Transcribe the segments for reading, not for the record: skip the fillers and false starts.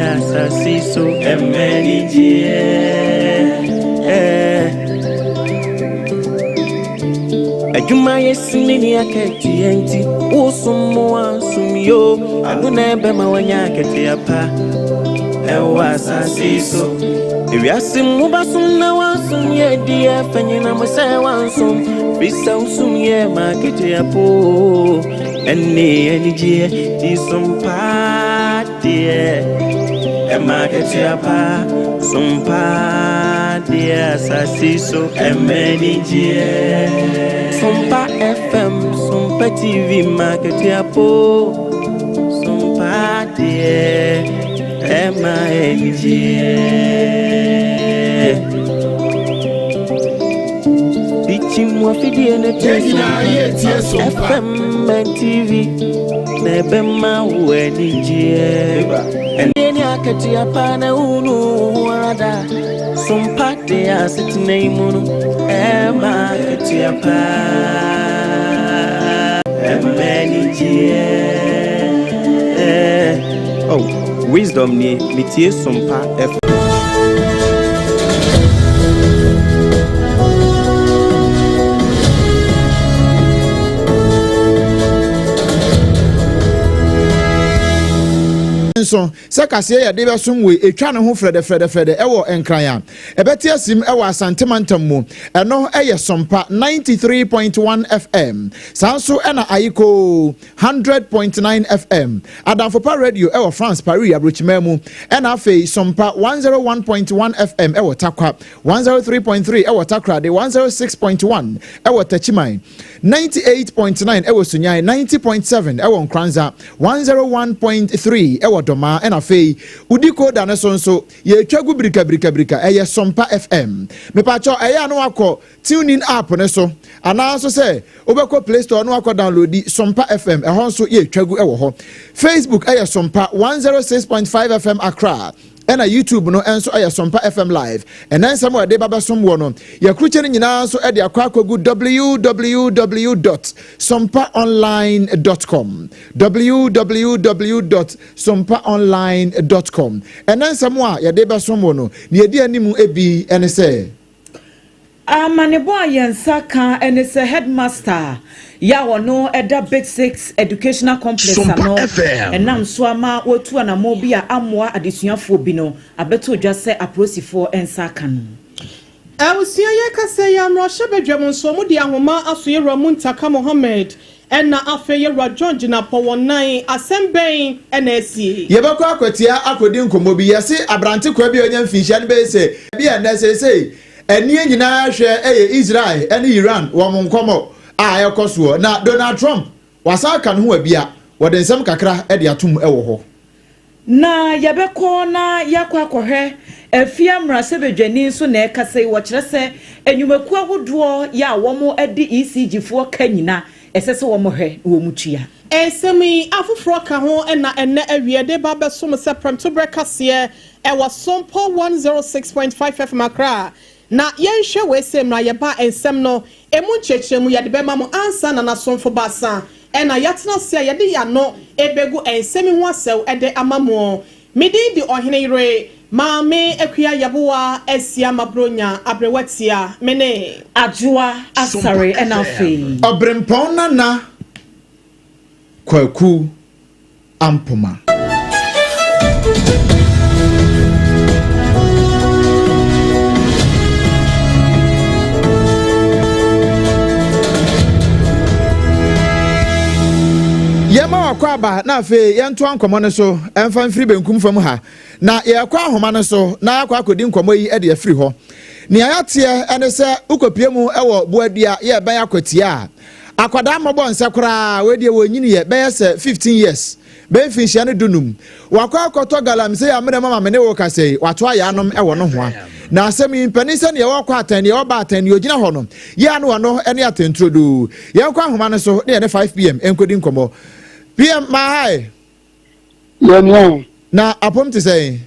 Asase so ɛmɛ anigyeɛ. Adwuma yɛ sini ne akatua nti wosom mo ansom yo ɛno na ɛbɛma wanya akatua pa ɛwɔ asase so. Ewiase mu bɛsom na wansom yɛ di ɛfɛ nyina mo sɛ wansom bisa wosom yɛ ma akatua po ɛne anigyeɛ ti som paa deɛ ɛma akatua pa som paa deɛ asase so ɛma anigyeɛ Sompa FM Sompa TV ma akatua po sompa deɛ ɛma anigyeɛ Bichim wafidie ne Yɛn nyinaa yɛretie Sompa. FM and TV na ɛbɛma wo anigyeɛ ɛne ne akatua pa na wonu wo ho ara da sompa de asetena yi mu no ɛma akatua pa ɛma anigyeɛ Oh, wisdom nie metie Sompa FM. Nso sɛ kaseɛ yɛde bɛsom wei ɛtwa ne ho frɛdɛfrɛdɛfrɛdɛ ɛwɔ Nkran a ɛbɛte asim ɛwɔ Asante mantam mu ɛno ɛyɛ Sompa 93.1 FM saa nso ɛna Ayikoo 100.9 FM Adamfopa Radio ɛwɔ France Paris aburokyimaa mu ɛna afei Sompa 101.1 FM ɛwɔ Tarkwa 103.3 ɛwɔ Takoradi 106.1 ɛwɔ Techiman 98.9 ɛwɔ Sunyani 90.7 ɛwɔ Nkoranza 101.3 ɛwɔ Dɔmaa ɛna afei wodi koda no so nso yɛtwa gu birika birika birika ɛyɛ Sompa FM mepakyɛw ɛyɛ a na wakɔ TuneIn app no so anaa nso sɛ wobɛkɔ Play Store na wakɔ downloadi Sompa FM ɛhɔ nso yɛtwa gu ɛwɔ hɔ Facebook ɛyɛ Sompa 106.5 FM Accra ɛna YouTube no nso ɛyɛ Sompa FM Live ɛnɛ nsɛm a yɛde ba bɛsom wɔ no yɛkrukyɛ no nyinaa nso ɛde akɔ akɔgu www.sompaonline.com www.sompaonline.com ɛnɛ nsɛm a yɛde bɛsom wɔ no nea ɛdi anim bi ɛne sɛ Amanebɔ a yɛn nsa ka ne sɛ headmaster yɛ a ɔno da Big Six Educational Complex Sompa ano FM. nam so ama wɔatu anammɔn bi a ammoa adesuafoɔ bi no abɛtɔ dwa sɛ apolisifoɔ nsa aka no. Abusua yi kasa yi a mmarahyɛbadwam nso wɔn de ahoma aso Yɛwura Muntaka Mohammed ɛna afei Yɛwura John Jinapor wɔn nan asɛm bɛn ɛna asie. Yɛbɛkɔ akwatia akɔdi nkɔmmɔ bi. Yɛse aberante kwa bi a ɔnya mfinhyia no bɛyɛ sɛ bi a nnɛ seesei ani nyinaa hwɛ ɛyɛ Israel ne Iran wɔn nkɔmmɔ a ɛkɔ soɔ. Na Donald Trump wasan aka ne ho abia wɔde nsɛm kakra de atom wɔ hɔ. Na yɛbɛkɔ na yɛakɔ akɔhwɛ afie mmarahyɛbadwani nso na ɛkasa yi wɔkyerɛ sɛ nnwumakuo ahodoɔ yɛ a wɔn de ECG foɔ ka nyina ɛsɛ sɛ wɔn hwɛ na wɔn tua. Nsɛm yi afoforɔ ka ho na ɛnɛ awie de ba bɛsom sɛ prɛmtoberɛ kaseɛ ɛwɔ Sompa 106.5 FM Accra. Na yɛnhwɛ wei sɛ mmra yɛba nsɛm no emu nkyerɛkyerɛmu yɛde bɛma mo ansa na n'asomfo baasa ɛna yɛatena ase a yɛde yɛano ebegu nsɛm yi ho asɛw ɛde ama mo. Medin di ɔhene yere Maame Akua Yɛboa Asia Mabronya Aberewatia me ne Adwoa Asare ɛna afei Ɔberempɔn Nana Kwaku Ampoma. Yɛma wakɔ aba na afei yɛntoa nkɔmmɔ no so ɛmfa mfiri benkum fam ha na yɛkɔ ahoma no so na akɔ akɔdi nkɔmmɔ yi de afiri hɔ. Nea yɛateɛ ɛne sɛ wokɔpie mu ɛwɔ Boadua yɛ ɛbɛn akwatia a akwadaa mmɔbɔ nsɛ koraa wɔdeɛ wɔnyiniɛ bɛyɛ sɛ 15 years bɛyɛ mfinhyia no dunum wakɔ akɔtɔ galamsey amena mu ama me ne wo kasa yi wato ayɛ anom ɛwɔ no hoa na asɛm yi mpanin sɛ neɛ wɔkɔ atɛn neɛ wɔba atɛn neɛ ogyina hɔ no yɛ ano ɔno ne atɛnturodoo yɛnkɔ ahoma no so ne yɛne 5 pm nkɔdi nkɔmmɔ pm maahae. Yɛnua. Na apom te sɛn?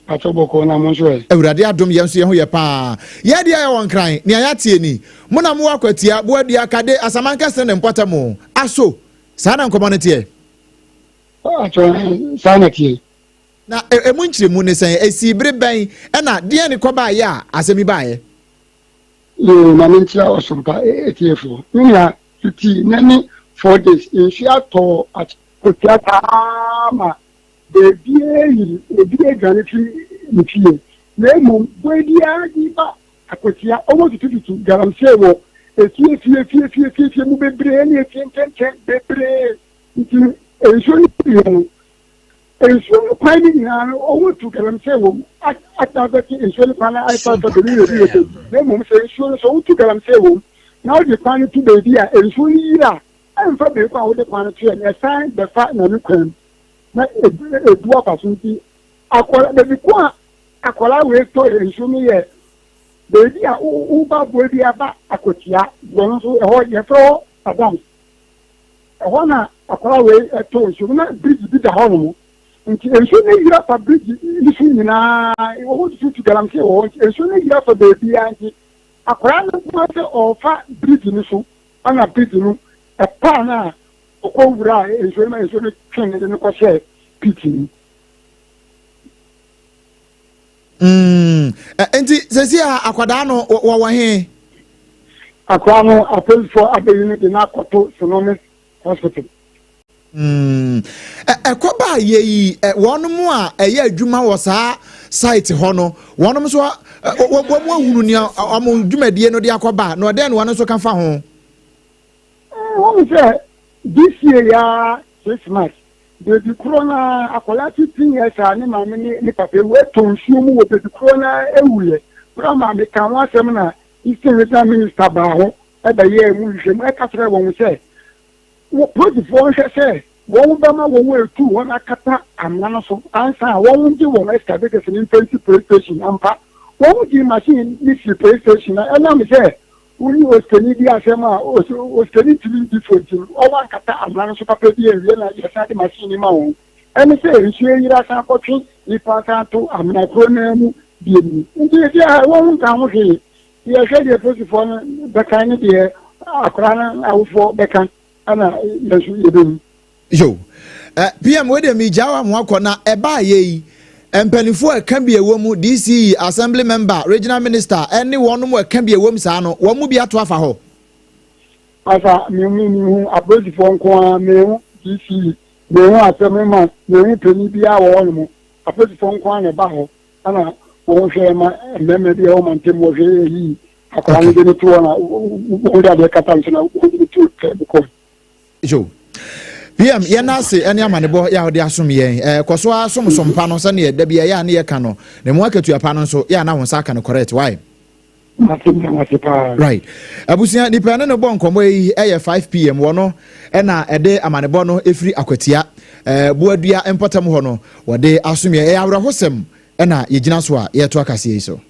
Atɔ bɔkɔɔ na mo nso ɛ? Awurade adom yɛn nso yɛn ho yɛ paa. Yɛ deɛ yɛwɔ Nkran, nea yɛateɛ ni. Mo na mowɔ Akwatia, Boadua, Kade, Asamankɛse ne mpɔtam. Aso, saa na nkɔmmɔ no teɛ? Atɔ, saa na teɛ. Na emu nkyerɛmu ne sɛn? Esi bere bɛn ɛna deɛ ne kɔ baayɛ a asɛm yi baayɛ? Yoo, maame, nkyia ɔsompa etiefoɔ. Me nua, fiti na ne 4 days nsuo atɔ akɔtua saa ma beebi eyiri, ebi adwane fi ne fie, na emom bɔ biara de ba Akwatia, ɔmo tutututu galamsey wɔ efie fie fie fie fie fie mu bebree ne efie nkyɛnkyɛn bebree, nti nsuo no yɛ no, nsuo no kwan no nyinaa no, ɔmo tu galamsey wɔ mu adavɛte nsuo no kwan no ayɛ fɛ beebi beebi beebi. Na mmom sɛ nsuo no sɛ wotu galamsey wɔ mu na wode kwan no to beebi a nsuo no yiri a, ɛmfa beebi a wode kwan no to yɛ no, ɛsan bɛfa n'ano kwan mu na edu afa so. Nti akɔla beebi ko a akɔla wei tɔ nsuo no yɛ beebi a woba aboa bi aba Akwatia borɔ no so, ɛhɔ yɛfrɛ hɔ Adams. Ɛhɔ na akɔla wei ɛtɔ nsuo no, na bridge bi da hɔ nom, nti nsuo no yiri afa bridge yi so nyinaa. Wɔn tutu galamsey wɔ hɔ, nti nsuo no yiri afa beebi a, nti akɔla no nko sɛ ɔfa bridge no so, ɛna bridge no ɛpaa no a ɔkɔ wura nsuo no ma nsuo no twe ne de no kɔhyɛ pit mu. Nti sɛsi a akwadaa no wɔwɔ he? Akwadaa no, apolisifoɔ abɛyi no de no akɔto Sinoni Hospital. Ɛkɔ baa yɛ yi, wɔn mu a ɛyɛ adwuma wɔ saa site hɔ no, wɔn nso wɔn mu ahunu nea wɔn dwumadie no de akɔ ba na ɔdɛn na wɔn nso ka fa ho? Wɔn sɛ this year ya 6 months, beebi korɔ na akwadaa 15 years a ne maame ne ne papa ewu ɛtɔ nsuo mu wɔ beebi korɔ na ewuyɛ kora. Maame ka ho asɛm na Eastern Regional Minister baa hɔ ɛbɛyɛ mu nhwehwɛmu, ɛka kyerɛ wɔn sɛ wɔ polisifoɔ nhwɛ sɛ wɔn bɛma wɔn etu wɔn akata amena no so ansa a wɔn gye wɔn excavators ne mfa si police station. Ampa, wɔn gye machine ne si police station, na ɛnam sɛ woni osikani bi asɛm a osikani ntumi di fo nti ɔwɔ ankata amena no so papa bi awie na yɛsan de machine ma wɔn. Ɛne sɛ nsuo yiri asan kɔtwe nipa asan to amena kuro naa mu bie mu, nti esi a wɔn nka ho hwee. Yɛhwɛ deɛ polisifoɔ no bɛka ne deɛ akwaraa no awofoɔ bɛka, ɛna yɛn nso yɛbɛhu. Yo, PM, wei deɛ megya wa mo akɔ na ɛbaa yɛ yi, mpanimfoɔ a ɛka bi ɛwɔ mu, DCE, assembly member, regional minister, ɛne wɔn mu ɛka bi ɛwɔ mu saa no, wɔn mu bi ato afa hɔ? Asa mihu mihu apolisifoɔ nko ara, mihu DCE, mihu assemblyman, mihu panyin bi a wɔ hɔ nom. Apolisifoɔ nko ara na ɛba hɔ, ɛna wɔn hwɛ ma mmarima bi a wɔn mantam wɔhwɛ eyi akwaraa no de ne to hɔ na wɔn de adeɛ kata nso na wɔn de ne to kɛ kɔ. Yo, PM, yɛn ase ɛne amanebɔ yɛ a wɔde asom yɛn. Kɔ so asom sompa no sɛneɛ dabi ɛyɛ a ne yɛka no na mu akatua pa no nso yɛ a na wɔn nsa aka no correct. Why? Mate, mate paa. Right, abusua, nipa ne no bɔ nkɔmɔ yi ɛyɛ 5 PM wɔ no, ɛna ɛde amanebɔ no efiri Akwatia Boadua mpɔtam hɔ no wɔde asom yɛn. Ɛyɛ awerɛhosɛm, ɛna yɛgyina so a yɛto akaseɛ yi so.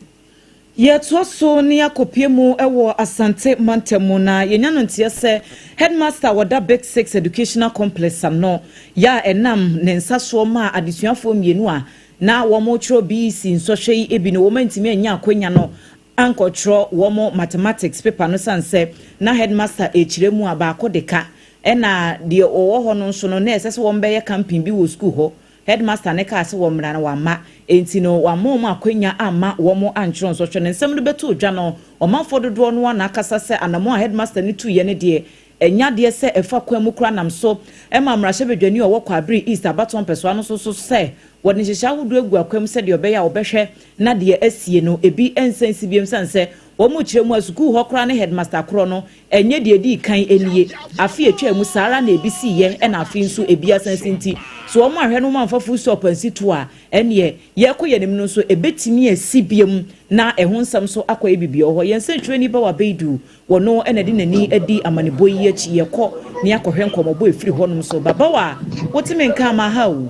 Yɛtoa so ne akɔpie mu wɔ Asante mantam mu, na yɛnya no nteɛ sɛ headmaster a wɔda Big Six Educational Complex ano yɛ a ɛnam ne nsa soɔ ma adesuafoɔ mmienu a na wɔn twerɛ BECE nsɔhwɛ yi bi no, wɔn ntumi anya akonnwa no ankɔtwerɛ wɔn mathematics paper no, san sɛ na headmaster ekyirɛ mu a baako de ka, ɛna deɛ ɔwɔ hɔ no nso no na ɛsɛ sɛ wɔn bɛyɛ camping bi wɔ school hɔ. Headmaster ne kaa sɛ wɔn mmara no wama, nti no wama wɔn akonnwa ama wɔn antwerɛ nsɔhwɛ no. Nsɛm no bɛto dwa no, ɔmanfoɔ dodoɔ no ana akasa sɛ anamo a headmaster no tuiɛ no deɛ, ɛnya deɛ sɛ ɛfa kwan mu kora nam so ɛma mmarahyɛbadwani a ɔwɔ Kwabere East abatoɔ mpɛsoa no nso so sɛ wɔde nhyehyɛ ahodoɔ agu akwam sɛdeɛ ɔbɛyɛ a wɔbɛhwɛ na deɛ asie no ebi nsa nsi biom, sane sɛ wɔn mu kyerɛ mu a sukuu hɔ koraa ne headmaster korɔ no, ɛnyɛ deɛ edi kan nie. Afe atwa mu saa ara na ebi si yɛ, ɛna afe nso ebi asan si, nti so wɔn ahwɛ no wɔn amfa full stop ansi to a, ɛneɛ yɛkɔ yɛn anim no nso ebetumi asi biom na ɛho nsɛm so akɔ yɛ bibi wɔ hɔ. Yɛn nsɛntwerɛni ba wa bɛyidu wɔno ɛna de n'ani adi amanebɔ yi akyi. Yɛkɔ ne akɔhwɛ nkɔmɔbɔ efiri hɔnom so. Baba wa wotumi nka ama ha o.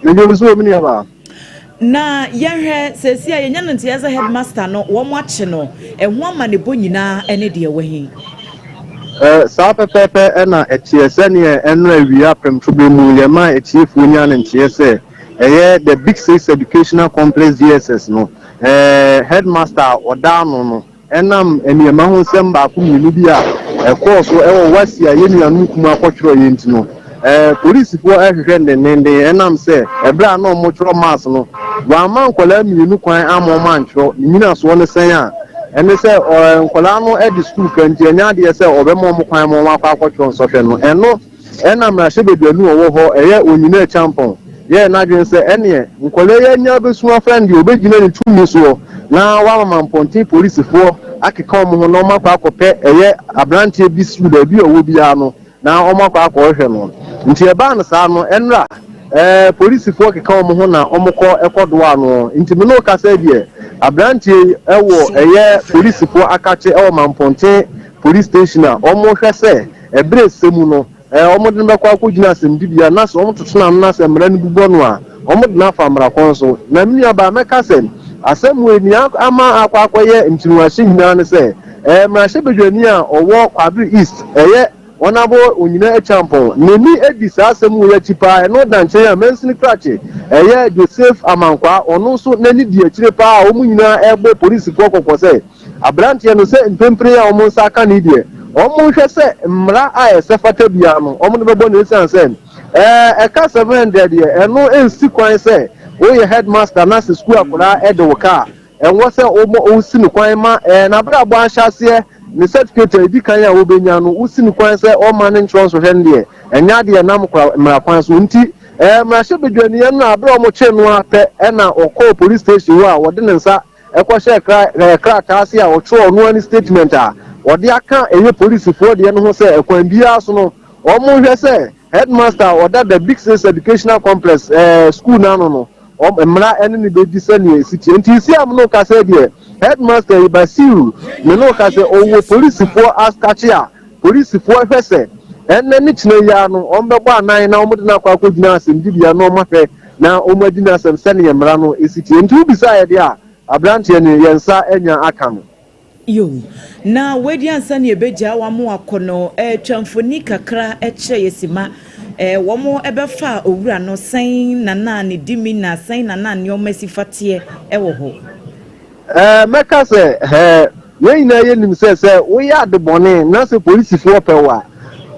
Mede so omi nua. Na yɛhwɛ sɛsi a yɛnya no nteɛ sɛ headmaster no wɔn akye no, ɛho amanebɔ nyinaa ɛne deɛ wɔ he? Saa pɛpɛɛpɛ ɛna ɛteɛ. Sɛneɛ ɛno awia prɛmtoberɛ mu yɛma atiefoɔ nya no nteɛ sɛ ɛyɛ the Big Six Educational Complex JSS no headmaster a ɔda ano no, ɛnam nneɛma ho nsɛm baako mmienu bi a ɛkɔɔ so ɛwɔ WASSCE a yɛn nuanom kum akɔtwerɛ yɛn nti no. Ɛɛ, polisifoɔ rehwehwɛ no dendeenden ɛnam sɛ ɛberɛ a na wɔretwerɛ maths no, wɔamma nkwadaa mmienu kwan amma wɔantwerɛ. Ne nyinasoɔ ne sɛn a? Ɛne sɛ ɔɔ nkwadaa no de sukuu ka nti ɛnyɛ adeɛ sɛ ɔbɛma wɔn kwan ma wɔakɔ akɔtwerɛ nsɔhwɛ no. Ɛno ɛna mmarahyɛbadwani a ɔwɔ hɔ, ɛyɛ Onyina Acheampong, yɛɛ n'adwene sɛ ɛneɛ nkwadaa yi anya abɛsu afrɛ no deɛ ɔbɛgyina ne tumi soɔ na wama Mampɔnten polisifoɔ akeka wɔn ho na wɔakɔ akɔpɛ ɛyɛ aberanteɛ bi sukuu baabi a ɔwɔ biara no na wɔakɔ akɔhwehwɛ no. Nti ɛbaa no saa no, ɛnora ɛɛ polisifoɔ keka wɔn ho na wɔkɔ kɔdoaa no. Nti me ne wo kasa yi deɛ, aberanteɛ yi wɔ ɛyɛ polisifoɔ akakye wɔ Mampɔnten Police Station a wɔhwɛ sɛ ɛberɛ ɛsɛ mu no ɛɛ wɔde no bɛkɔ akɔgyina asɛmdibea na sɛ wɔtoto n'ano na sɛ mmara no bu bɔ no a, wɔde no afa mmara kwan so. Na me nuabaa mɛka sɛ asɛm wei nea ama akɔ akɔyɛ ntinuahyɛ nyinaa ne sɛ ɛɛ mmarahyɛbadwani a ɔwɔ Kwabre East ɛyɛ Honourable Onyina Acheampong n'ani adi saa asɛm wei akyi paa, ɛno da nkyɛn a mansini krakye ɛyɛ Joseph Amankwaa ɔno nso n'ani di akyire paa a wɔn nyinaa ɛrebɔ polisifoɔ kɔkɔ sɛ aberanteɛ no sɛ mprempren a wɔn nsa aka no yi deɛ wɔn nhwɛ sɛ mmara a ɛsɛ fata biara no wɔn de bɛbɔ no ɛsiane sɛ ɛɛ ɛka 700 deɛ ɛno ɛnsi kwan sɛ woyɛ headmaster na sɛ sukuu akwadaa ɛde wo ka a Ɛwɔ sɛ wobɔ wosi no kwan ma n'abrabɔ ahyɛaseɛ, ne sɛtifiketi a ɛdi kan a ɔbɛnya no, wosi no kwan sɛ ɔmma no nkyerɛ nsɔhwɛ no deɛ, ɛnyɛ adeɛ a ɛnam kora mmara kwan so. Nti, mmarahyɛbadwaniɛ no a berɛ a wɔkyee no ara pɛ na ɔkɔɔ police station hɔ a wɔde ne nsa kɔhyɛɛ kra krataa ase a ɔtwerɛɛ ɔno ara ne statement a ɔde aka ɛyɛ polisifoɔ deɛ no ho sɛ ɛkwan biara so no wɔnhwɛ sɛ headmaster a ɔda The Big Six Educational Complex school no ano no Wɔn mmara ne no bɛdi sɛdeɛ ɛsi teɛ. Nti seesei a me ne wo kasa yi deɛ, headmaster yi, Basiru, me ne wo kasa yi, ɔwɔ polisifoɔ askakye a polisifoɔ hwɛ sɛ ɛnnɛ ne kyena yi ara no wɔbɛbɔ anan na wɔde no akɔ akɔgyina asɛmdibea na wɔahwɛ na wɔadi n'asɛm sɛdeɛ mmara no si teɛ. Nti wobisaeɛ deɛ a, aberanteɛ no yɛn nsa anya aka no. Yiw, na wadi ansa na yebegyaa wɔn ama wɔakɔ no, twa mfoni kakra kyerɛ yɛn simma. Wɔbɛfaa owura no, sɛn na na ne demeanor, sɛn na na nneɛma si fa teɛ wɔ hɔ? Mɛka sɛ, yɛn nyinaa yɛnim sɛ, sɛ woyɛ ade bɔne na sɛ polisifoɔ pɛ wo a,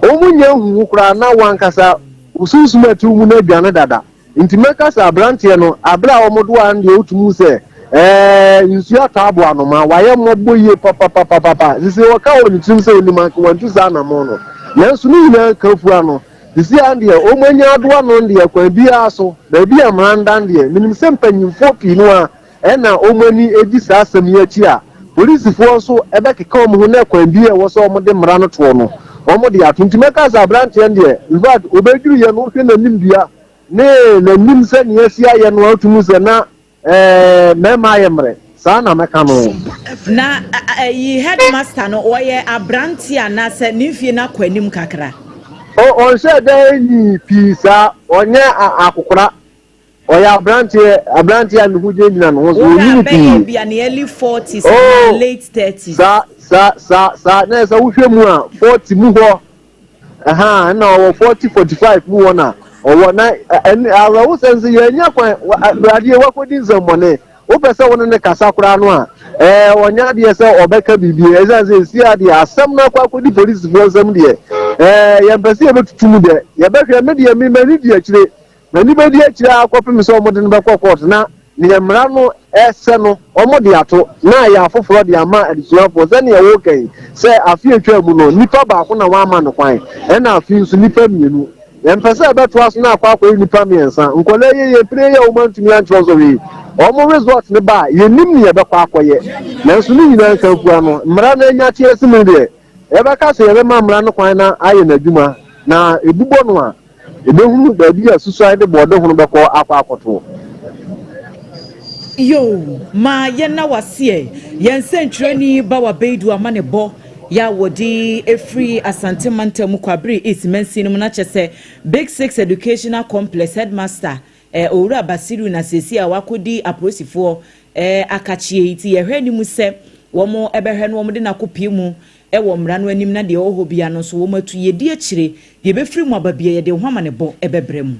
wɔnnya nhu wo koraa na wo ankasa wo sunsum a ɛte wo mu no adwane dada. Nti mɛka sɛ abranteɛ no aberɛ a wɔn doa no deɛ wotumi hu sɛ ɛɛ nsuo atɔ abo anoma wayɛ mmɔbɔ yie papapapapa sisi ɔka wɔ ne tirim sɛ onim anka wantu saa anamɔn no nanso ne nyinaa nka fua no sisi a deɛ wɔn anya adoa no deɛ kwan biara so baabi a mmara ndan deɛ menim sɛ mpanyinfoɔ pii no a ɛna wɔn ani gye saa asɛm yi akyi a polisifoɔ nso ɛbɛkeka wɔn ho na kwan bi a ɛwɔ sɛ wɔn de mmara no toɔ no wɔn de ato nti mɛka sɛ aberanteɛ no deɛ in fact obɛduru yɛ no wohwɛ n'anim dua ne n'anim sɛ nea asi ayɛ no a wotumi hu sɛ na ɛɛ mmarima ayɛ mmerɛ saa na mɛka no. Na ɛyi headmaster no ɔyɛ aberanteɛ anaasɛ ne mfie no akɔ anim kakra? Ɔnhyɛɛ da nyii pii saa, ɔnyɛ akokora. Ɔyɛ aberanteɛ, aberanteɛ a ne ho gyinagyina ne ho so, Wohwɛ a ɔnyini bɛyɛ pii. ebia ne early forties anaa Oh, late thirties. saa, saa, saa, saa, na ɛsɛ wohwɛ mu a, 40 mu hɔ, ɛha, ɛna ɔwɔ 40, 45 mu hɔ na ɔwɔ, na ɛne, awerɛhosɛm sɛ yɛanya kwan, adeɛ wakɔdi nsɛmmɔne, wopɛ sɛ wo ne no kasa koraa no a, ɛɛ, ɔnyɛ adeɛ sɛ ɔbɛka biribi, ɛsiane sɛ ɛsi adeɛ, asɛm no akɔ akɔdi polisifoɔ nsam deɛ, ɛɛ, yɛmpɛ sɛ yɛbɛtutu mu deɛ, yɛbɛhwɛ, me deɛ, me m'ani di akyire, N'ani bɛdi akyire ara kɔpem sɛ wɔde no bɛkɔ kɔɔto na deɛ mmara no sɛ no wɔde ato na ayɛ afoforɔ de ama adesuafoɔ. Sɛdeɛ woreka yi, sɛ afe a ɛtwaa mu no nnipa baako na wɔamma no kwan, ɛna afe yi nso nnipa mmienu. Yɛmpɛ sɛ ɛbɛtoa so na akɔ akɔyɛ nnipa mmiɛnsa. Nkwadaa yi yɛ pire yi a wɔantumi antwerɛ nsɔhwɛ yi, wɔn result no ba a, yɛnnim deɛ ɛbɛkɔ akɔyɛ. Nanso ne nyinaa nkamfua no, mmara no anya atease mu no deɛ, yɛbɛka sɛ yɛbɛma mmara no kwan na ayɛ n'adwuma, na ɛbubɔ no a, Ebehunu baabi a susuan de bɔɔdehono bɛkɔ akɔ akɔtoɔ. Yoo, ma yɛnna wo ase ɛ. Yɛn sɛnkyerɛni Bawa Beidu amanebɔ yɛ a wɔde firi Asante mantam mu Kwabere East mansin no mu na kyɛ sɛ Big Six Educational Complex headmaster eh, Owura Basiru na seesei a wakɔdi apolisifoɔ eh, akakyie yi nti yɛhwɛ anim sɛ wɔn bɛhwɛ no wɔn de no akɔpie mu wɔ mmara no anim na deɛ ɛwɔ hɔ biara no nso wɔatu. Yɛdi akyire, deɛ ɛbɛfiri mu aba biara, yɛde ho amanebɔ bɛbrɛ mo.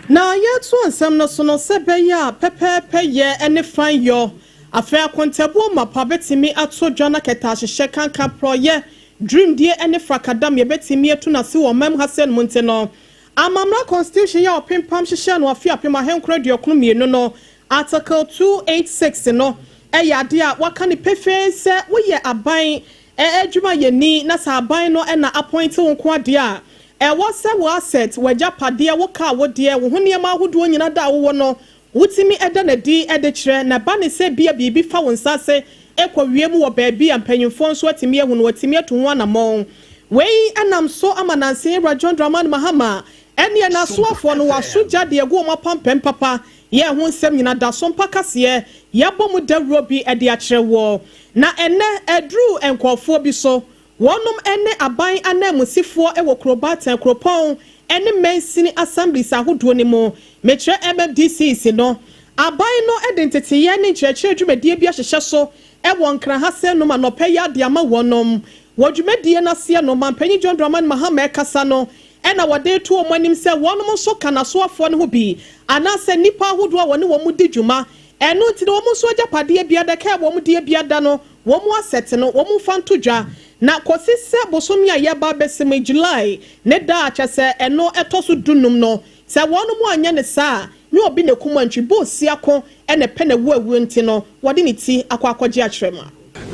Na yɛretoa nsɛm no so no, sɛ ɛbɛyɛ a pɛpɛɛpɛyɛ ne fanyɔ, afei akontabuo mapa bɛtumi ato dwa na kɛtɛahyehyɛ, kanka, porɔeɛ, dwurimdie ne frakadam yɛbɛtumi atu no ase wɔ ɔman mu ha sɛn mu nti no, Amamra constitution yɛ ɔpempam hyehyɛ no afe 1992 no, Article 286 no ɛyɛ adeɛ a waka ne pefee sɛ woyɛ aban adwumayɛni na sɛ aban no ɛna appoint wo nko adeɛ a, ɛwɔ sɛ wo asset, w'agyapadeɛ, wo kaa, wo deɛ, wo ho nneɛma ahodoɔ nyina da a wowɔ no, wotumi ɛda n'adi ɛde kyerɛ. Na ba ne sɛ bia biribi fa wo nsa ase ɛkɔ wiem wɔ baabi a, mpanyinfoɔ nso atumi ahu no, watumi atu ho anammɔn. Wei ɛnam so ama nansi Ewura John Dramani Mahama ɛne n'asoafoɔ no waso gya deɛ egu wɔn apampam papa yɛ ho nsɛm nyina da so mpa kaseɛ yɛabɔ mu dawuro bi ɛde akyerɛ wɔ. Na ɛnɛ ɛduru nkɔɔfoɔ bi so, wɔnom ne aban ananmusifoɔ wɔ Kurobatan kuropɔn ne mansini assemblies ahodoɔ no mu, mekyerɛ MMDCs no. Aban no de nteteyɛ ne nkyerɛkyerɛ dwumadie bi ahyehyɛ so wɔ Nkraha sɛ nom anɔpɛ yi ade ama wɔnom. Wɔ dwumadie no aseɛ no, Mampanyin John Dramani Mahama ɛkasa no, ɛna wɔde to wɔn anim sɛ wɔnom nso ka n'asoafoɔ no ho bi anaasɛ nnipa ahodoɔ a wɔne wɔn di dwuma. Ɛno nti no, wɔn nso agyapadeɛ bi adaka a wɔn deɛ bi ada no, wɔn asset no, wɔn mfa nto dwa na kɔsi sɛ bosomi a yɛba abɛsi mu, July ne da a kyɛ sɛ ɛno ɛtɔ so 15 no. Sɛ wɔn mu anyɛ ne saa ne obi na kum antwi bɔ osi ako ɛna pɛ na ewu awu nti no, wɔde ne ti akɔ akɔgye akyerɛ mu.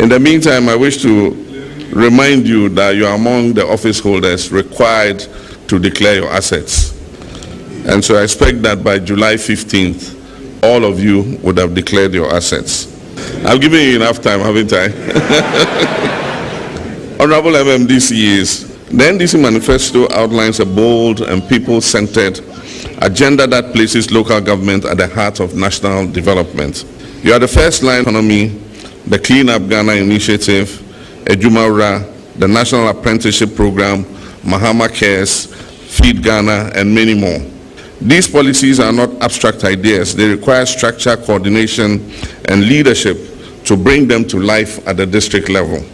In the meantime, I wish to remind you that you are among the office holders required to declare your assets. And so I expect that by July 15th, all of you would have declared your assets. I've given you enough time, haven't I? Honorable MMDCEs, the NDC manifesto outlines a bold and people-centered agenda that places local government at the heart of national development. You are the first line economy, the Clean Up Ghana initiative, Adwumawura, the National Apprenticeship Program, Mahama Cares, Feed Ghana, and many more. These policies are not abstract ideas. They require structure, coordination, and leadership to bring them to life at the district level.